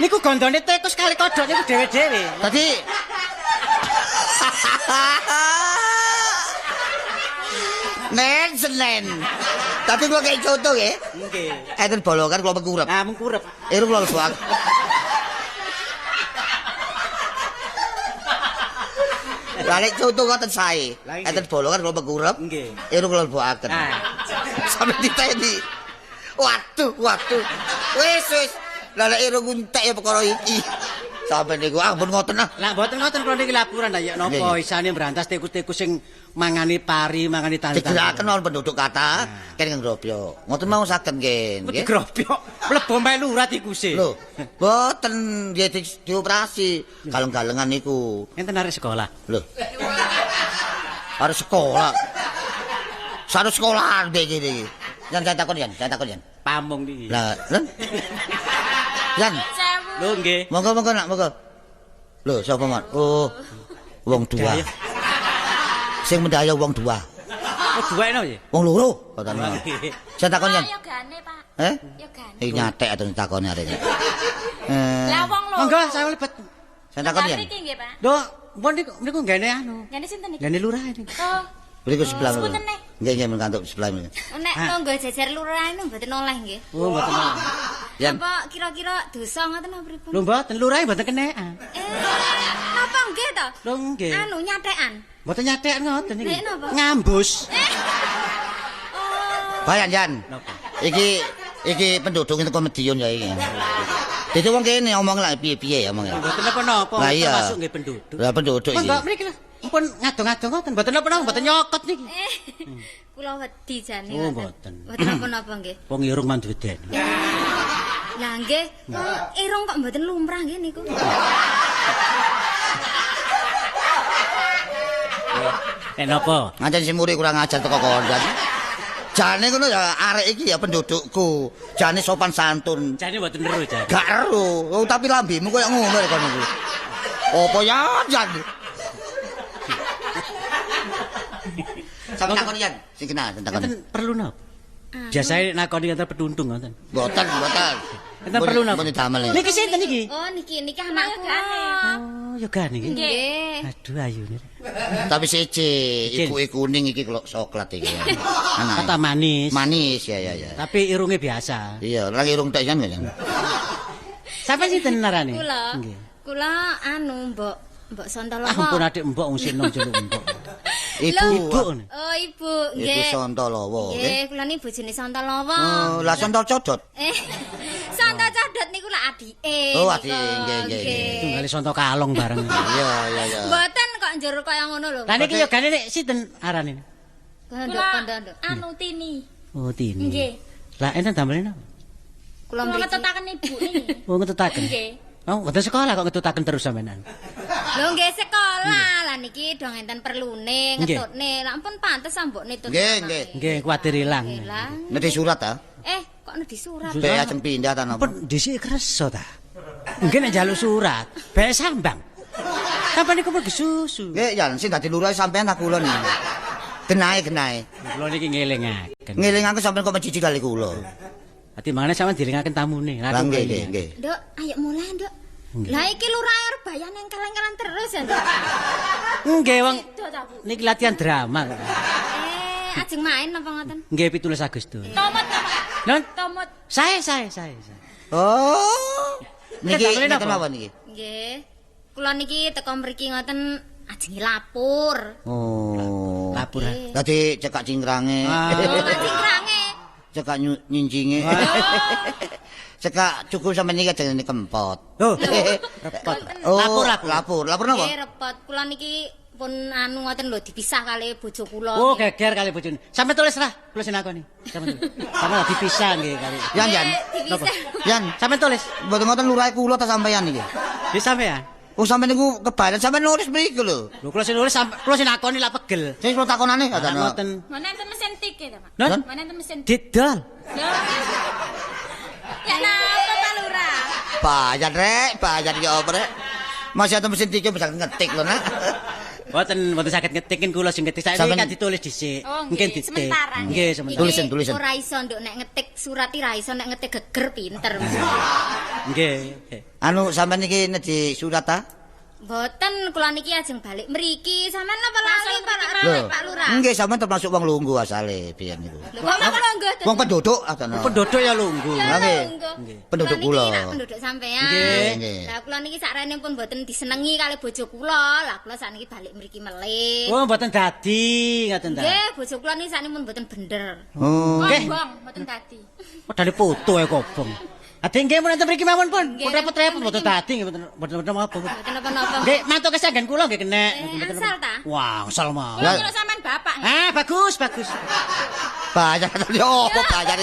Niku gondone tikus kali kodhok niku dhewe-dhewe. Dadi Nen senen. Tapi kula kei contoh nggih. Nggih. Enten bolongan kula mengkurep. Ah, mengkurep. Irung kula lebok. Lah nek contoh ngoten sae. Enten bolongan kula mengkurep. Nggih. Irung kula lebokaken. Sampe diteni. Waduh, waduh. Wis, wis. Lah nek irung entek ya perkara iki. Sampe niku ah pun ngoten ah. Lah mboten ngoten kula niki laporan lah ya napa isane mbrantas tikus-tikus sing mangani pari, mangani tani. Digeraken mawon penduduk kathah kene ngrobyok. Ngoten mawon saged nggih. Nggih. Digrobyok. Mlebu melu lurah tikuse. Lho, mboten nggih dioperasi galeng-galengan niku. Enten arek sekolah. Lho. Arek sekolah. Sarep sekolahan nggih iki. Yan saya takon yan, saya takon yan. Pamong niki. Lah, lho. Yan. Lho nggih. Monggo monggo nak monggo. Lho sapa Mat? Oh. Wong dua. Sing mendaya wong dua. Oh dua eno ya? Wong loro katane. Saya takon yan. Yogane, Pak. Eh? Yogane. Iki nyatek atau takone arek iki. Lah wong loro. Monggo saya mlebet. Saya takon yan. Mriki nggih, Pak. Lho, pun niku nggene anu. Nggene sinten niki? Nggene lurah niku. Oh. Mriku sebelah. Nggih nggih mengkantuk sebelah mriki. Nek tangga jejer lurah niku mboten oleh nggih. Oh, mboten oleh. Napa kira-kira dosa ngoten napa pripun? Lho mboten lurahe mboten kenekan. Napa nggih to? Lho nggih. Anu nyatekan. Mboten nyatekan ngoten niki. Ngambus. Oh. Bayan Yan. Napa? Iki penduduk teko Medion ya iki. Dadi wong kene omong lak piye-piye ya omong. Mboten napa-napa, termasuk nggih penduduk. Lah penduduk iki. Monggo mriki lho. Mpun ngadong-adong ngoten, mboten napa-napa, mboten nyokot niki. Kula wedi jane. Oh, mboten. Mboten napa-napa nggih. Wong irung mandu wedeni. Lah nggih, wong irung kok mboten lumrah nggih niku. Nek napa? Ngancen si muri kurang ajar teko kondhan. Jane ngono ya arek iki ya pendudukku. Jane sopan santun. Jane mboten ero jane. Gak ero. Oh, tapi lambemu koyo ngono kono iku. Apa ya jan? Sampe takon yen, sing kenal takon. Enten perlu napa? Biasane nakoni enten peduntung ngoten. Mboten, mboten. Enten perlu napa? Pun didamel. Niki sinten niki? Oh, niki niki anak kula. Oh, yogane iki. Nggih. Aduh ayune. Tapi siji, ibuke kuning iki kok coklat iki. Anake. Kata manis. Manis ya ya ya. Tapi irunge biasa. Iya, lagi irung tek jan kan. Sampai sinten narane? Kula. Nggih. Kula anu Mbok Mbok Sontolowo. Ah, ampun adik mbok wong sing nom jeluk mbok. Ibu. Ibu. Oh, ibu. Nggih. Ibu Sontolowo, nggih. Kula niki bojone Sontolowo. Oh, lah Sontol Codot. Sontol Codot niku lak adike. Oh, adike, nggih nggih. Tunggale Sonto Kalong bareng. Iya, iya, iya. Mboten kok njur kaya ngono lho. Lah niki yogane nek sinten arane? Kondok kondok. Anu Tini. Oh, Tini. Nggih. Lah enten damel napa? Kula ngetutaken ibu niki. Oh, ngetutaken. Nggih. Oh, mboten sekolah kok ngetutaken terus sampean. Lho nggih sekolah. Lah niki dong enten perlune ngetutne. Lah ampun pantes ambokne tut. Nggih, nggih. Nggih, kuwatir ilang. Nedhi surat ta? Kok nedhi surat? Be ajeng pindah ta napa? Pun dhisik kersa ta. Nggih nek njaluk surat, be sambang. Sampeyan niku pergi susu. Nggih, ya sing dadi lurah sampean ta kula niki. Genahe genahe. Kula niki ngelingaken. Ngelingaken sampean kok menjijik kali kula. Ati mangane sampean dilingaken tamune. Lah nggih nggih nggih. Nduk, ayo mulai, Nduk. Lah iki lurah arep bayan engkel-engkelan terus ya, Nduk. Nggih, wong niki latihan drama kok. Ajeng main napa ngoten? Nggih, 17 Agustus. Tomot. Non? Tomot. Sae. Oh. Niki napa niki? Nggih. Kula niki teko mriki ngoten ajeng lapor. Oh. Laporan. Dadi cekak cingkrange. Oh, cingkrange. Cekak nyincinge. Cekak cukup sampe niki jenenge kempot. Loh, repot. Lapor. Lapor napa? Nggih, repot. Kula niki pun anu ngoten lho dipisah kali bojo kula. Oh, geger kali bojone. Sampe tulis lah, kula sing nakoni. Sampe tulis. Sampe dipisah nggih kali. Yan, Yan. Yan, sampe tulis. Mboten ngoten lurahe kula ta sampeyan niki. Nggih sampeyan. Oh, sampeyan niku kebaran sampeyan nulis mriku lho. Lho kula sing nulis kula sing nakoni lak pegel. Sing kula takonane ngoten. Mana enten mesin tik ta, Pak? Mana enten mesin didol. Ya napa Pak Lurah? Bayar rek, bayar ya apa rek? Masih enten mesin tik bisa ngetik lho nak. Mboten mboten saged ngetikin kula sing ngetik. Saiki kan ditulis dhisik. Mungkin ditik. Nggih, sementara. Tulisan. Ora iso nduk nek ngetik surat ora iso nek ngetik geger pinter. Nggih. Anu sampean niki nedhi surat ta? Mboten, kula niki ajeng balik mriki. Sampeyan napa lali Pak Lurah? Nggih, sampean termasuk wong lungguh asale biyen niku. Lho kok wong lungguh? Wong penduduk asale. Penduduk ya lungguh. Nggih. Penduduk kula. Penduduk sampean. Lah kula niki sakrene pun mboten disenengi kali bojo kula. Lah kula sakniki balik mriki melih. Oh, mboten dadi ngoten ta. Nggih, bojo kula niki sakniki pun mboten bener. Oh. Nggih, mboten dadi. Padahal foto e kobong. Ade nggih mun enten mriki mawon pun. Pun repot-repot mboten dadi nggih mboten napa. Mboten napa-napa. Nggih, mantuk kesanggen kula nggih kenek. Mboten asal ta? Wah, asal mawon. Kula nyeluk sampean bapak. Ah, bagus, bagus. Bayar yo opo bayar.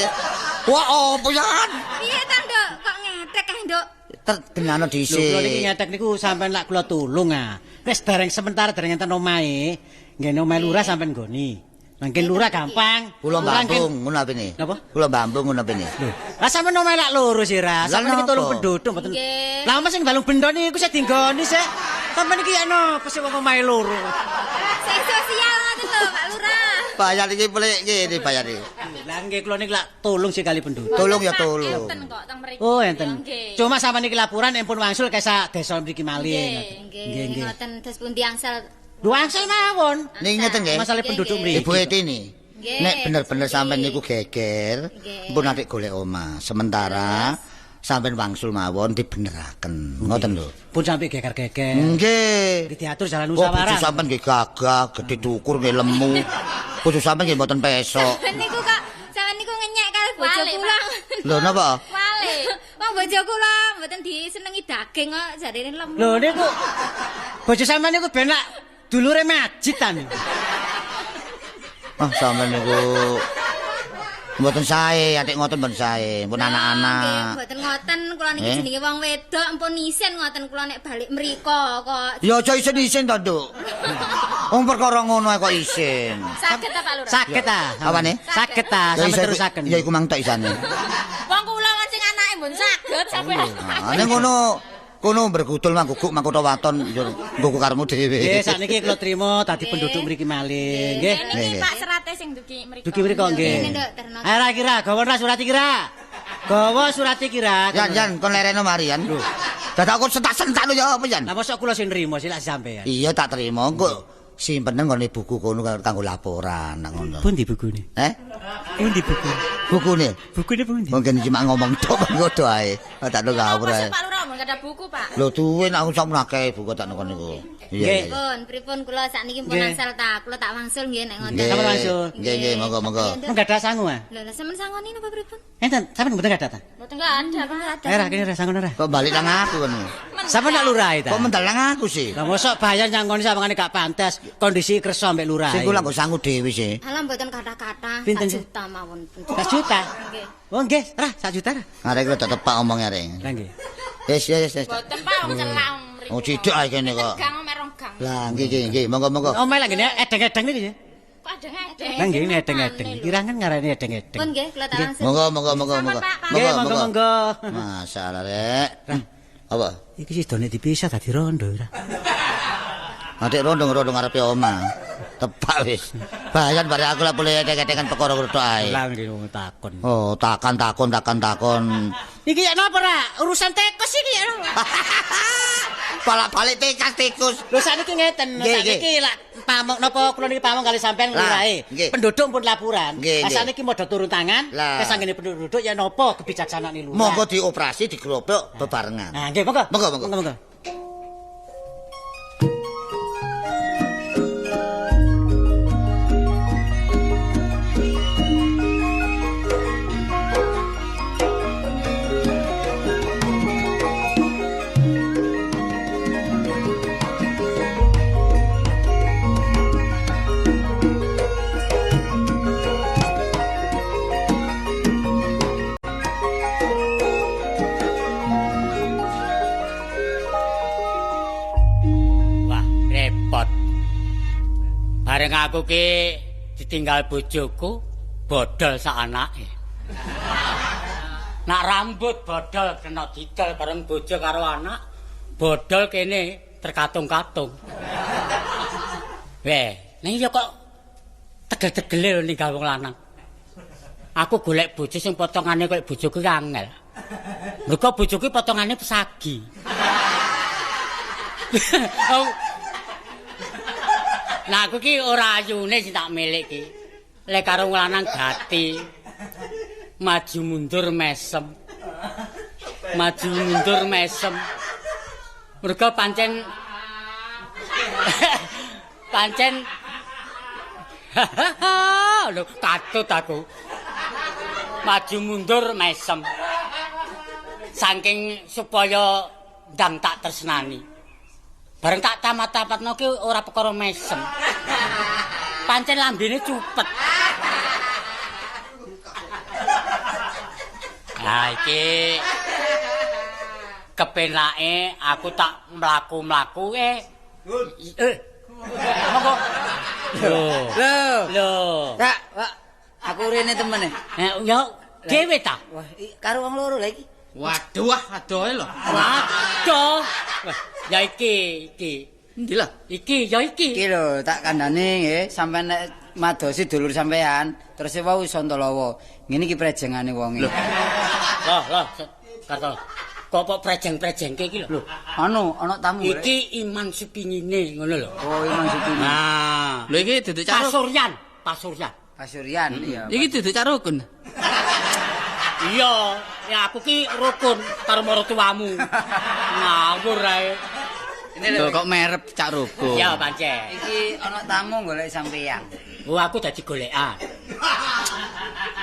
Wah, opo yan? Piye ta, Nduk? Kok ngetek ae, Nduk? Tergenano dhisik. Lho, kula niki ngetek niku sampean lak kula tulung ah. Wis dereng sementara dereng enten omahe. Nggih omahe lurah sampean nggoni. Mangkin lurah gampang. Kula Bambung ngono apene. Napa? Kula Bambung ngono apene. Lho, lah sampean omahe lak loro sih ra. Sampean iki tolong penduduk mboten. Lah omah sing Balung Bendo niku sik dinggoni sik. Sampean iki ya napa sik wong omahe loro. Sing sosial ngoten lho Pak Lurah. Bayar iki pelik ngene bayar iki. Lah nggih kula niki lak tolong sekali penduduk. Tolong ya tolong. Enten kok teng mriki. Oh enten. Cuma sampean niki laporan empun wangsul kesa desa mriki malih. Nggih, ngoten terus pundi angsal. Lho angsal mawon. Niki ngeten nggih. Masalah penduduk mriki. Ibu Etini. Nek bener-bener sampean niku geger, pun atik golek omah. Sementara sampean wangsul mawon dibeneraken. Ngoten lho. Pun sampe geger-geger. Nggih. Diatur jalan musyawarah. Bojo sampean nggih gagah, gedhe dukur nggih lemu. Bojo sampean nggih mboten pesok. Niku kok sampean niku ngenyek kali bojo kula. Lho napa? Wale. Wong bojo kula mboten disenengi daging kok jarene lemu. Lho niku bojo sampean niku ben lak dulure majid ta niku. Ah sampean niku mboten sae, atik ngoten mboten sae, pun anak-anak. Mboten ngoten, kula niki jenenge wong wedok, ampun isin ngoten kula nek balik mriko kok. Ya aja isin-isin to, Nduk. Wong perkara ngono ae kok isin. Saged ta Pak Lurah? Saged ta. Apane? Saged ta, sampe terusaken. Ya iku mang tok isane. Wong kula kan sing anake mboten saged sampean. Ah ning ngono kono bergudul mangguguk mangkutha waton yo nggo karepmu dhewe. Nggih, sakniki kula trima dadi penduduk mriki malih, nggih. Niki Pak serate sing dugi mriko. Dugi mriko nggih. Ayo ra kira, gawa ra surat iki ra. Gawa surat iki ra. Yan, Yan, kon lereno mari Yan. Lho. Dadak aku sentak-sentak lho ya apa Yan? Lah mosok kula sing nrimo sih lak sampean. Iya tak terima engko simpenen nggone buku kono kanggo laporan nang ngono. Pundi bukune? Eh? Pundi bukune? Bukune. Bukune pundi? Mungkin cuma ngomong tok ngono ae. Tak ngawur ae. Pak Lurah mboten ada buku, Pak. Lho duwe nek aku sakmono akeh buku tak nang niku. Iya. Pripun, pripun kula sakniki pun angsal ta, kula tak wangsul nggih nek ngoten. Sampeyan wangsul. Nggih, nggih, monggo, monggo. Enggak ada sangu ah. Lho, sampeyan sangoni napa pripun? Enten, sampeyan mboten ada ta? Mboten ada, Pak. Eh, ra kene ra sangon ora. Kok balik nang aku kono? Sampeyan nak lurah ta? Kok mendal nang aku sih? Lah mosok bayar nyangoni sawangane gak pantes, kondisi kersa ambek lurah. Sing kula nggo sangu dhewe sih. Alah mboten kathah-kathah, 1 juta mawon. 1 juta? Nggih. Oh nggih, ra 1 juta ra. Arek kok tepak omongnya arek. Lah nggih. Wis, wis, wis. Mboten Pak, wong celak mriku. Oh cidhek ae kene kok. Gang omek rong gang. Lah nggih nggih nggih, monggo-monggo. Omek lha ngene edeng-edeng niki. Kok edeng-edeng? Lah nggih edeng-edeng. Kirangan ngarani edeng-edeng. Pun nggih kula tak langsung. Monggo monggo monggo monggo. Nggih, monggo monggo. Masalah rek. Apa? Iki sidone dipisah dadi rondo ora. Adik rondo-rondo ngarepe omah. Tepak wis. Bayan bare aku lak boleh edeng-edengan perkara tok ae. Lah nggih wong takon. Oh, takon takon takon takon. Iki ya napa ra? Urusan tikus iki ya napa? Balak-balik tikus tikus. Lho sakniki ngeten, sakniki lak pamong napa kula niki pamong kali sampean lurahe. Penduduk pun laporan. Lah sakniki modho turun tangan, kesanggene penduduk ya napa kebijaksanaan lurah. Monggo dioperasi digerobok bebarengan. Nah, nggih monggo. Monggo monggo. Monggo. Bareng aku ki ditinggal bojoku, bodol sak anake. Nak rambut bodol kena didol bareng bojo karo anak, bodol kene terkatung-katung. Weh, ning ya kok tegel-tegele lho ninggal wong lanang. Aku golek bojo sing potongane koyo bojoku ki angel. Mergo bojoku potongane pesagi. Nah aku ki ora ayune sing tak milik ki. Lek karo lanang gati. Maju mundur mesem. Maju mundur mesem. Mergo pancen pancen lho katut aku. Maju mundur mesem. Saking supaya ndang tak tresnani. Bareng tak tamat-tamatno ki ora perkara mesem. Pancen lambene cupet. Lah iki kepenake aku tak mlaku-mlaku Monggo. Lho. Lho. Lho. Kak, Pak, aku rene temene. Ya dhewe ta? Wah, karo wong loro lha iki. Waduh, adohe lho. Waduh. Wah, ya iki, iki. Endi lho? Iki, ya iki. Iki lho, tak kandhane nggih, sampean nek madosi dulur sampean, terus wau Santalawa. Ngene iki prejengane wonge. Lho. Loh, loh, Karto. Kok kok prejeng-prejengke iki lho? Lho, anu ana tamu. Iki Iman Supingine ngono lho. Oh, Iman Supingine. Nah. Lho iki duduk Cak Pasuryan, Pasuryan. Pasuryan, iya. Iki duduk Cak Rukun. Iya, ya aku ki rukun karo maratuwamu. Ngawur ae. Ini lho kok merep Cak Rukun. Ya pancen. Iki ana tamu golek sampeyan. Oh, aku dadi golekan.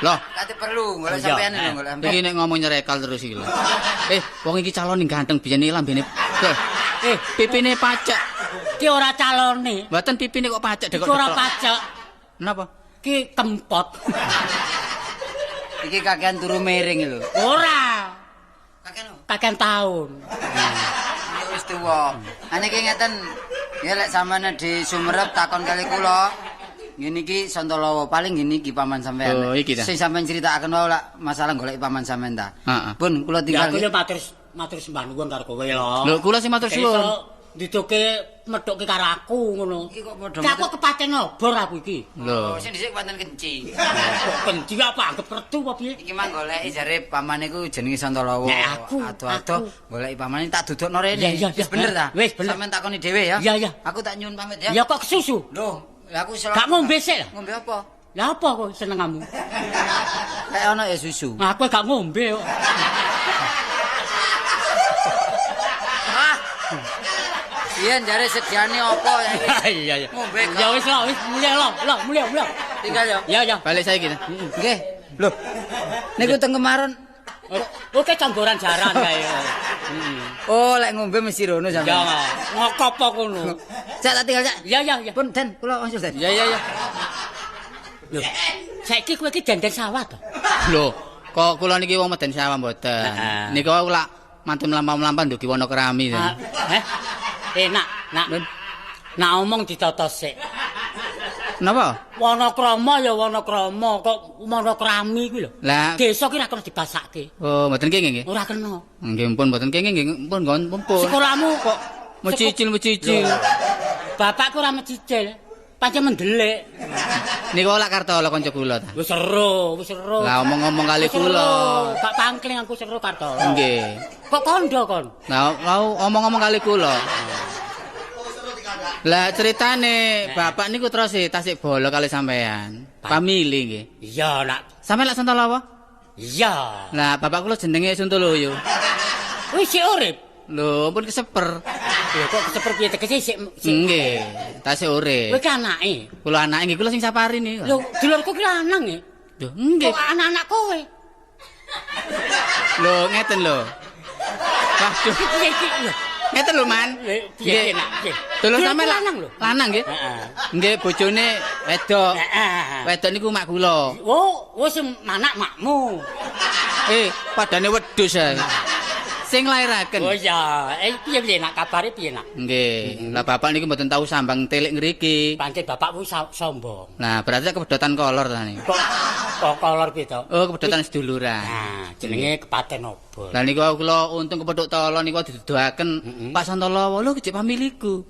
Loh, kate perlu golek sampeyan lho golek sampeyan. Iki nek ngomong nyerekal terus iki lho. Wong iki calon ganteng biyen iki lambene. Pipine pacek. Ki ora calone. Mboten pipine kok pacek dekok. Ki ora pacek. Napa? Ki kempot. Iki kakean turu miring lho. Ora. Kakean apa? Kakean taun. Ya wis tuwa. Ane iki ngeten. Ya lek sampeyan di Sumerep takon kali kula. Ngene iki Santalawa paling ngene iki paman sampean. Oh, iki ta. Sing sampean critakaken wae lak masalah golek paman sampean ta. Heeh. Pun kula Ya tinggal. aku yo matur sembah nuwun karo kowe lho. Lho kula sing matur suwun. Nduduke methuke karo aku ngono. Iki kok padha Aku kepaten obor aku iki. Lho. Oh, sing dhisik pancen kenci. Kok kenci apa anggap retu apa piye? Iki mang goleki jare pamane ku jenenge Santolowo. Nek aku, Ado-ado goleki pamane tak dudukno rene. Iya, iya, Wis bener ta? Wis bener. Sampeyan takoni dhewe ya. Iya, iya. Aku tak nyuwun pamit ya. Ya kok kesusu? Lho, lah aku selalu Gak ngombe sik lah. Ngombe apa? Lah apa kok senengamu? Lek ono ya susu. Nah, aku gak ngombe kok. Ah. Iya jare sediane apa ya iki? Iya, iya. Ngombe gak? Ya wis lah, wis mulih lah, lah mulih, mulih. Tinggal ya. Ya, ya. Balik saiki ta. Nggih. Lho. Niku teng kemaron. Oke camboran jaran kae. Oh, lek ngombe mesti rono Ya, sampeyan. ngokopo kono. Cak tak tinggal, Cak. Ya, ya, ya. Pun Den, kula langsung Den. Iya iya iya. Lho, saiki kowe iki denden sawah to? Lho, kok kula niki wong meden sawah mboten. Heeh. Niku wau lak mantun mlampah-mlampah ndugi wana kerami. Ah, Eh? Eh, nak, nak. Nak omong ditata sik. Napa? Wanakrama ya wanakrama, kok wanakrami kuwi lho. Lah, Desa ki ora kena dibasake. oh mboten kenging nggih. Ora kena. Nggih pun mboten kenging nggih pun nggon pun. Sekolahmu kok mecicil-mecicil. Bapakku ora mecicil. Pancen mendelik. Niku lak Kartolo kanca kula ta. Wis seru, wis seru. Lah omong-omong kali Wis seru. kula. Gak pangkling aku seru Kartolo. Nggih. Kok kondo kon? Lah wau omong-omong kali kula. Lah ceritane bapak niku terus tasik bolo kali sampean. Pamili nggih. Iya, nak. Sampeyan lak Santolowo? Iya. Lah bapak kula jenenge Suntoloyo. Wis sik urip. Lho, pun keseper. Lho kok keseper piye tegese sik sik. Nggih, tasik Kowe urip. ki anake. Kula anake nggih kula sing sapari niku. Lho, dulurku ki lanang e. Lho, nggih. Kok anak-anak kowe? Lho, ngeten lho. Waduh, Piye iki lho? ngeten lho, Man. Piye nak? Piye? Dulur Dulurku sampean lanang lho. Lanang nggih. Heeh. Nggih, bojone wedok. Heeh. Wedok niku mak kula. Oh, wis manak makmu. Eh, padane wedhus ae. Sing lairaken. Oh iya, piye piye nak kabare piye nak? Nggih. Lah bapak niku mboten tau sambang telik ngriki. Pancen bapakmu sombong. Nah, berarti kebedotan kolor ta niku. Kok kolor piye to? Oh, kebedotan seduluran. Nah, jenenge kepaten obor. Lah niku kula untung kepethuk tolo niku diduduhaken Pak Santolowo lho kejek pamiliku.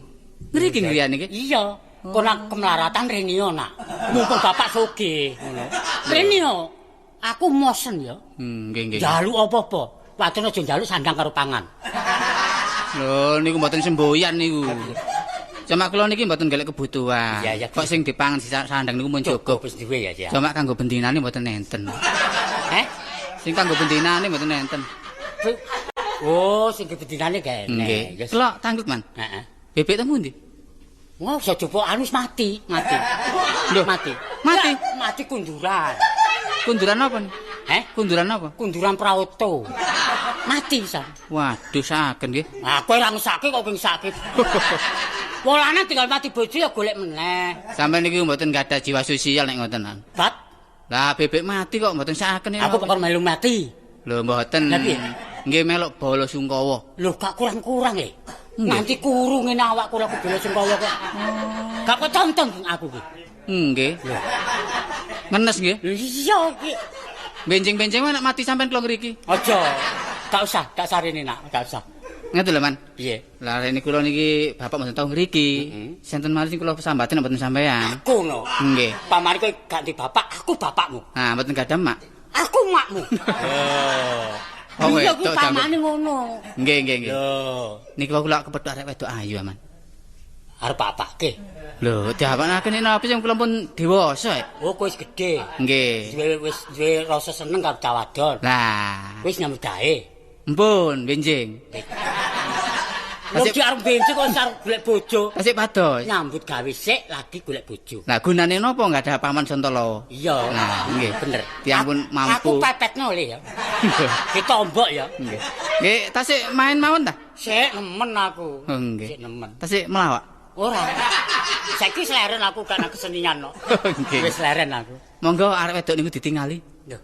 Ngriki ngriyane iki. Iya, kok nak kemelaratan rene nak. Mumpung bapak sugih ngono. Rene aku mosen ya. Nggih nggih. Njaluk apa-apa. Wadon aja njaluk sandang karo pangan. Lho niku mboten semboyan niku. Cuma kula niki mboten golek kebutuhan. Iya, iya. Kok sing dipangan sandang niku mun cukup. Wis duwe ya, ya. Cuma kanggo bendinane mboten enten. Heh? Sing kanggo bendinane mboten enten. Oh, sing bendinane gak enek. Nggih. Kula tanggut, Man. Heeh. Bebek temu ndi? Wah, iso coba anu wis mati, mati. Lho, mati. mati? Ya, mati kunduran. Kunduran apa nih? Heh? Kunduran apa? Kunduran Prawoto. Mati pisan. Waduh, saken nggih. Ah, kowe ora ngesake kok kowe ngesake. Wong lanang tinggal mati bojo ya golek meneh. Sampeyan niku mboten gadah jiwa sosial nek ngoten. Bat, Lah bebek mati kok mboten saken aku perkara melu mati. Lho mboten. Lah piye? Nggih melok bala sungkawa. Lho gak kurang-kurang e. Nganti kuru ngene awakku lho bala sungkawa kok. Gak ketonton aku ki. Nggih. Ngenes nggih. Iya iki. Benjing-benjing nek mati sampean kula ngriki. Aja. Gak usah, gak sarene nak, gak usah. Ngeten lho, Man. Piye? Lah rene kula niki bapak mboten tau ngriki. Senten malih sing kula sambaten mboten sampean. Aku no. Nggih. Pamane kowe gak di bapak, aku bapakmu. Nah, mboten gadah mak. Aku makmu. Oh, Iya kuwi wedok pamane ngono. Nggih, nggih, nggih. Lho, Niki kula kepethuk arek wedok ayu, Man. arep apake? Lho, diapakake nek napa sing kula pun dewasa. Oh, kowe wis gedhe. Nggih. Duwe wis duwe rasa seneng karo cah wadon. Lah, Wis nyambut gawe. mpun benjing. Lho ki arep benjing kok arep golek bojo. Tasik pados. Nyambut gawe sik lagi golek bojo. Lah gunane napa nggak ada paman Santolowo? Iya. Nah, nggih. Bener. Tiyang pun mampu. Aku pepetno le ya. Ditombok ya. Nggih. Nggih, tasik main mawon ta? Sik nemen aku. Oh, nggih. Sik nemen. Tasik melawak. Ora. Saiki wis leren aku gak nang kesenian no. Nggih. Wis leren aku. Monggo arek wedok niku ditingali. Lho.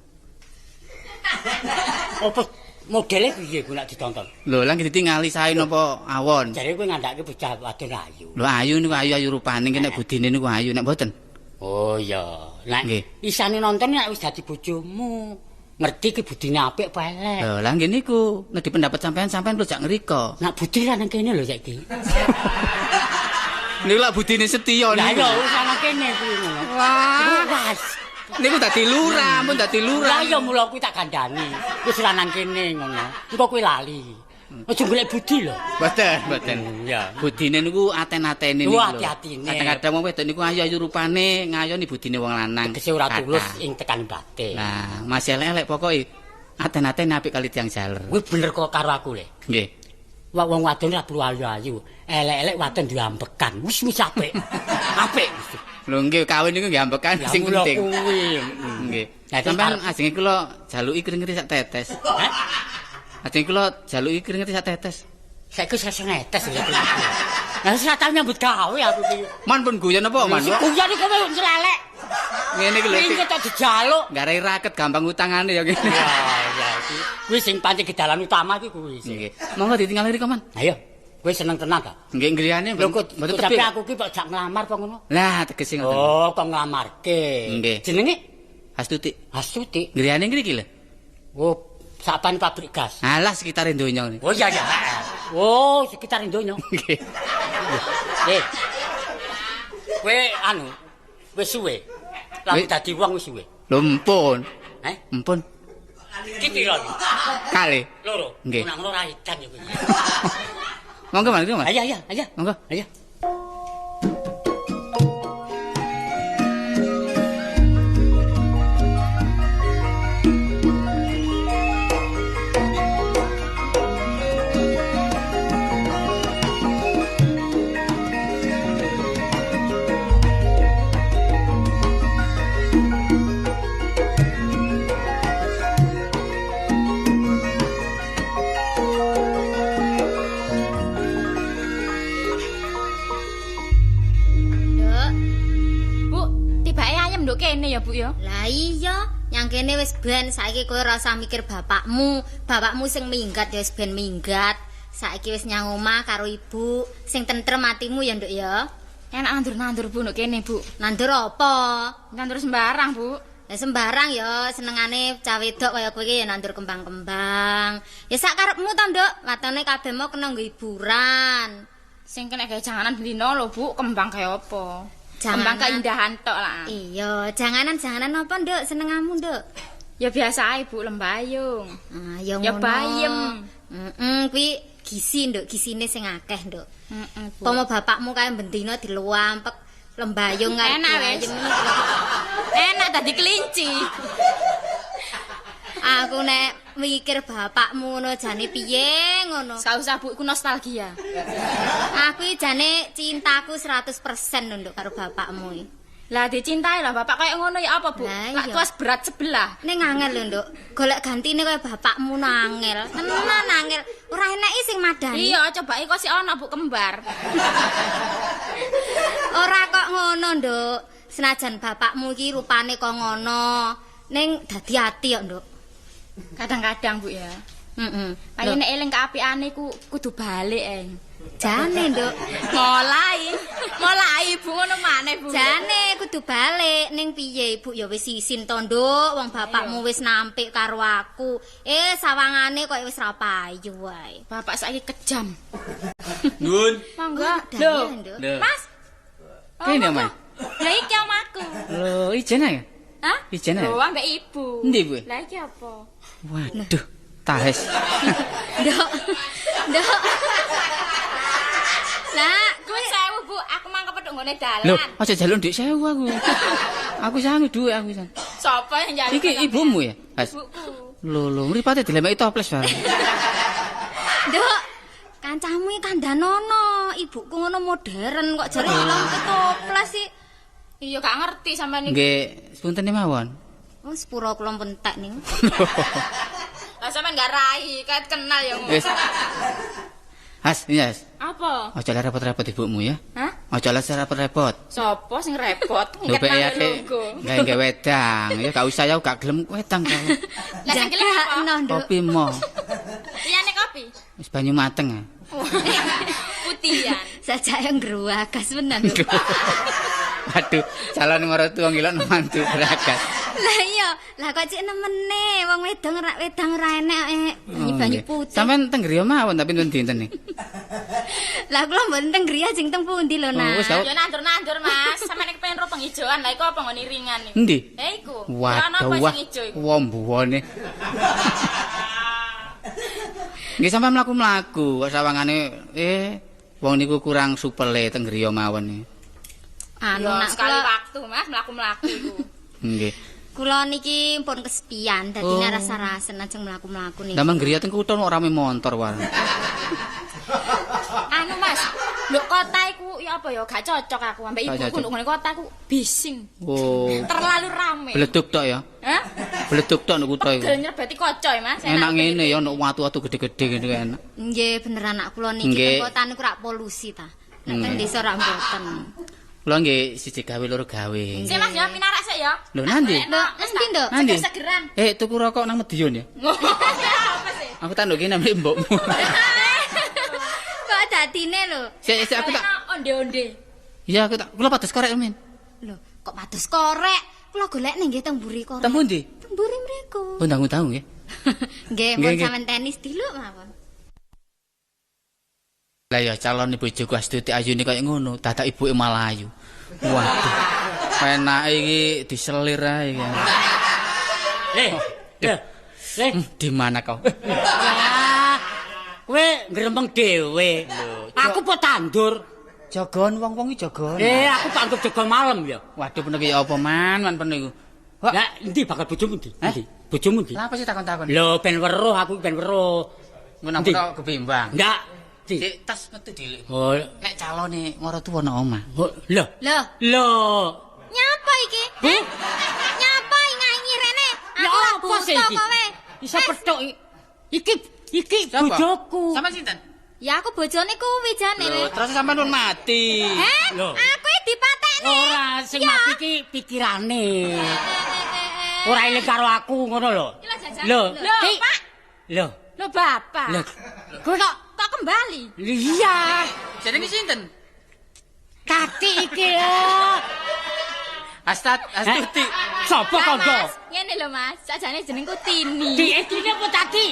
Apa modele piye ku nek ditonton? Lho, lah nggih ditingali sae napa awon? Jare kowe ngandhake bocah wadon ayu. Lho ayu niku ayu-ayu rupane nggih nek budine niku ayu nek mboten. Oh iya. Nek Nggih. isane nonton nek wis dadi bojomu. Ngerti ki budine apik apa elek. Lho, lah nggih niku, nek di pendapat sampean sampean lho jak ngriko. Nak budi ra nang kene lho saiki. Niku lak budine setya Lah niku. iya wis nang kene kuwi ngono. Wah, Wah. niku dadi lurah, ampun dadi lurah. Lah iya mula kuwi tak kandhani. Wis ra nang kene ngono. Engko kuwi lali. Aja golek budi lho. Mboten, mboten. Iya. Budine niku aten-atene niku. Wah, lho. ati-atine. Kadang-kadang wong wedok niku ayu-ayu rupane, ngayoni budine wong lanang. Tegese ora Kathah. tulus ing tekan batin. Lah, masih elek-elek pokoke aten-atene apik kali tiyang jaler. Kuwi bener kok karo aku le. Nggih. Wong wong wadon ora perlu ayu-ayu. Elek-elek wadon duwe ambekan. Wis wis apik. Apik. Lho nggih kawin niku nggih ambekan Lah sing mula penting. kuwi. Nggih. Lah, terus Sampeyan ajenge kula jaluki kringete sak tetes. Hah? Ajenge kula jaluki kringete sak tetes. Saiki wis iso ngetes lho. Lah wis ora tau nyambut gawe aku iki. Man pun guyon apa, Man? Sing guyon iku kowe ncelelek. Ngene iki lho. Kringet tok dijaluk. Garai raket gampang utangane ya ngene. Ya ya iki. Kuwi sing pancen gedalan utama iki kuwi. Nggih. Monggo ditinggal riko, Man. Ayo, kowe seneng tenan ta? Nggih ngriyane Lho kok mboten tapi tebih. aku ki kok jak nglamar apa ngono? Lah tegese ngoten. Oh, kok nglamarke. Nggih. Jenenge Hastuti. Hastuti. Ngriyane ngriki lho. Oh, sapan pabrik gas. Alah sekitar donya ngene. Oh iya iya. Oh, sekitar donya. Nggih. Eh. Kowe anu, wis suwe. Lah dadi wong wis suwe. Lho empun. Eh? Empun. Iki piro iki? Kali. Loro. Nggih. Nang ngono ra edan ya kowe. Monggo Mas, Mas. Ayo ayo ayo. Monggo. Ayo. Nduk. Bu, tibake ayam nduk kene ya, Bu ya. Lah iya, nyang kene wis ben saiki kowe ora usah mikir bapakmu. Bapakmu sing minggat ya wis ben minggat. Saiki wis nyang omah karo ibu, sing tentrem atimu ya, Nduk ya. Enak nandur-nandur Bu nduk kene, Bu. Nandur apa? Nandur sembarang, Bu. Ya sembarang ya, senengane cah wedok kaya kowe iki ya nandur kembang-kembang. Ya sak karepmu to, Nduk. Watone kabeh mau kena nggo hiburan. Sing kena gawe janganan bendino lho, Bu, kembang kaya apa? Janganan. Kembang keindahan tok lah. Iya, janganan-janganan apa, Nduk? Senengamu, Nduk? Ya biasa ae, Bu, lembayung. Ah, ya Ya ngono. bayem. Heeh, kuwi gizi, Nduk, gisine sing akeh, Nduk. Heeh, Bu. Pomo bapakmu kae bendina diluampek lembayung kae. Enak wis. bayem. Enak dadi kelinci. Aku nek mikir bapakmu ngono jane piye ngono. Gak usah, Bu, iku nostalgia. Aku iki jane cintaku 100% lho, Nduk, karo bapakmu iki. Lah dicintai lah bapak kayak ngono ya apa, Bu? Lah, Lak iya. tuas berat sebelah. Ning angel lho, Nduk. Golek gantine kaya bapakmu nangel. Tenan angel. Ora eneki sing madani. Iya, coba kok sik ono Bu kembar. Ora kok ngono, Nduk. Senajan bapakmu iki rupane kok ngono, ning dadi ati kok, Nduk. Kadang-kadang, Bu ya. Heeh. Kaya nek eling keapiane ku kudu balik, eng. Jane, Nduk. Mulai Bu ngono maneh, Bu. Jane kudu balik ning piye Ibu ya wis isin to, Nduk. Wong bapakmu wis nampik karo aku. Sawangane kok wis ra payu wae. Bapak saiki kejam. Nuwun. Monggo. Lho, Lho, Mas. Kene, monggo. Mas. Lah iki omahku. Lho, ijen ae. Hah? Ijen ae. Lho, ambek ibu. Endi, Bu? Lah iki apa? Waduh, tahes. Nduk. Nduk. Lah, Kuwi sewu, Bu. Aku mang kepethuk nggone Lho, dalan. aja jaluk ndek 1000 aku. Aku sangu dhuwit aku san. Sopo yang njaluk? Iki ibumu ya, Mas? Ibuku. Lho, lho, mripate dilemeki toples bareng. Nduk. Kancamu iki kandhanono, ibuku ngono modern kok jare dilemeki toples sih. Iya, gak ngerti sampean iki. Nggih, sepuntene mawon. Oh, sepuro kula entek niku. Lah sampean gak rai, kaet kenal ya ngono. Wis. Has, iya, Has. Apa? Aja lah repot-repot ibumu ya. Hah? Aja lah repot-repot. Sopo sing repot? Lho Kenal pek logo. gawe wedang. Ya gak usah ya gak gelem wedang kok. Lah sing gelem apa? Jagakno, Nduk. Kopi mo. Liyane kopi. Wis banyu mateng. ah. Putihan. Sajake ngruwagas menan, Nduk. Aduh, calon maratuwa ngilok mantu beragas. Lah iya, Lho, lah kok cek nemene wong wedang ra enek banyu-banyu putih. Sampeyan teng griya mawon tapi pinten dinten nih. Lah kula mboten teng griya jeng teng pundi lho, Nak. Ya nandur-nandur, Mas. Sampeyan iki pengen ro penghijoan, lah iku apa nggone ringan iki? Endi? Eh iku. Waduh, wah. Wombuwone. Nggih sampeyan mlaku-mlaku kok sawangane wong niku kurang supele teng griya mawon. Anu nak sekali waktu, Mas, mlaku-mlaku iku. Nggih. Kula niki pun kesepian, dadine rasa-rasen ajeng mlaku-mlaku niki. Lah griya teng kutha kok rame montor wae. Anu Mas, nduk kota iku ya apa ya gak cocok aku ambek ibuku nduk ngene kota iku bising. Oh. Terlalu rame. Bleduk tok ya? Hah? Bleduk tok nduk kutha iku. Pegel nyerbeti kaca ya, Mas. Enak ngene ya nduk watu-watu gede-gede ngene enak. Nggih, bener anak kula niki teng kota niku rak polusi ta. Nek teng desa rak mboten. Kula nggih siji gawe loro gawe. Sik Mas ya pinarak sik ya. Lho nanti? Nanti nduk. Seger-segeran. Tuku rokok nang Medion ya. Apa sih? Aku tak nduk kene ambek mbokmu. Kok dadine lho. Sik aku tak onde-onde. Iya aku tak kula pados korek men. Lho, kok pados korek? Kula golekne nggih teng mburi korek. Teng pundi? Teng mburi mriku. Oh ndang-ndang nggih. Nggih, pun sampean tenis diluk mawon. Lah ya calon bojoku Astuti ayune kaya ngono, dadak ibuke malah ayu. Waduh. Penake iki diselir ae iki. Di mana kau? Kowe ngrembeng dhewe. Aku po tandur. Jagon wong-wong iki jagon. Aku tak anggap jagon malam ya. Waduh peno ki apa man peno iku. Lah endi bakal bojomu endi? Endi? Bojomu endi? Lah apa sih takon-takon? Lho ben weruh aku ben weruh. Ngono aku kebimbang. Enggak. Dik tas metu dilik. Oh, nek calone maratuwa nang omah. Lho. Lho. Lho. Nyapa iki? Nyapa nganyi rene? Aku apa sih iki? Iso petuk iki. Iki bojoku. Sampeyan sinten? Ya aku bojone kuwi jane. Lho, terus sampean pun mati. Lho. Aku dipatekne. Ora, sing mati iki pikirane. Ora eling karo aku ngono lho. Lho, Pak. Lho. Lho, Bapak. Lho. Kowe kok kembali? Iya. Jenenge sinten? Tati iki lho. Astuti. Sopo kanggo? Ngene lho Mas, sakjane jenengku Tini. Tini apa Tati?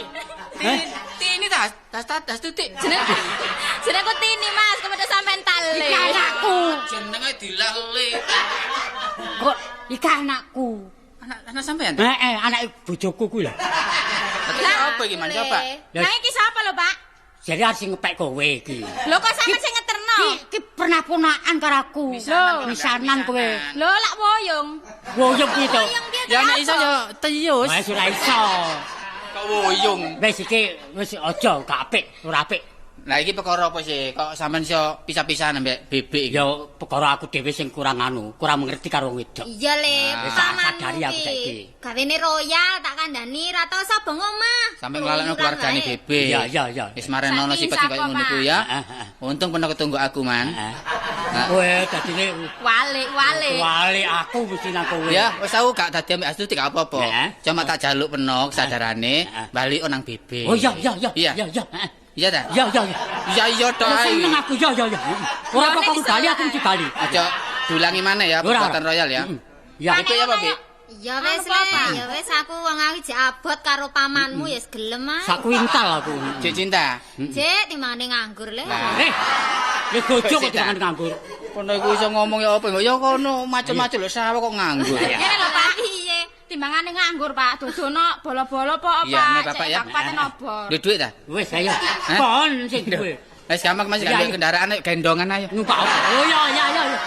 Tini ta, Astuti. Jenengku Tini Mas, kepada sampean tale. Iki anakku. Jenenge dilale. Kok iki anakku. Anak sampean? Heeh, anak bojoku kuwi lho. Lah apa iki Man coba? Lah iki sapa lho, Pak? Jadi harus ngepek kowe iki. Lho kok sampean sing ngeterno? Iki pernah ponakan karo aku. Lho, misanan kowe. Lho lak woyong. Woyong piye to? Ya nek iso ya teyus. Wis ora iso. Kok woyong. Wis iki wis aja gak apik, ora apik. Lah iki perkara apa sih? Kok sampean iso pisah-pisahan ambek bebek iki? Ya perkara aku dhewe sing kurang anu, kurang mengerti karo wong wedok. Iya le, pamanmu iki. Gawene royal tak kandhani ra tau sabeng omah. Sampe nglalekno keluargane bebek. Iya, iya, iya. Wis marenono sifat sing kaya ngono iku ya. Untung pernah ketunggu aku, Man. Kowe dadine walik-walik. Walik aku mesti nang kowe. Ya, wis aku gak dadi ambek Astuti gak apa-apa. Cuma tak jaluk peno kesadarane balik nang bebek. Oh iya, iya, iya. Iya, iya. Iya ta? Iya, iya. Iya, iya tok ae. Seneng aku, iya, iya, iya. Ora apa-apa aku bali, aku mesti bali. Aja diulangi maneh ya, perbuatan royal ya. Ya. Itu ya, Pak, Bi? Ya wis le, ya wis aku wong aku jek abot karo pamanmu ya gelem ah. Sak kuintal aku. Jek cinta. Jek timbangane nganggur le. Le bojo kok timbangane nganggur. Kono iku iso ngomong ya apa? Ya kono macem-macem lho sawah kok nganggur. Ngene lho Pak, piye? Timbangane nganggur Pak, dodono bolo-bolo apa Pak? Iya, ya. Paten obor. Duit duit ta? Wis ayo. Kon sing duwe. Wis gampang Mas, gak kendaraan ayo gendongan ayo. Numpak. Oh iya iya iya.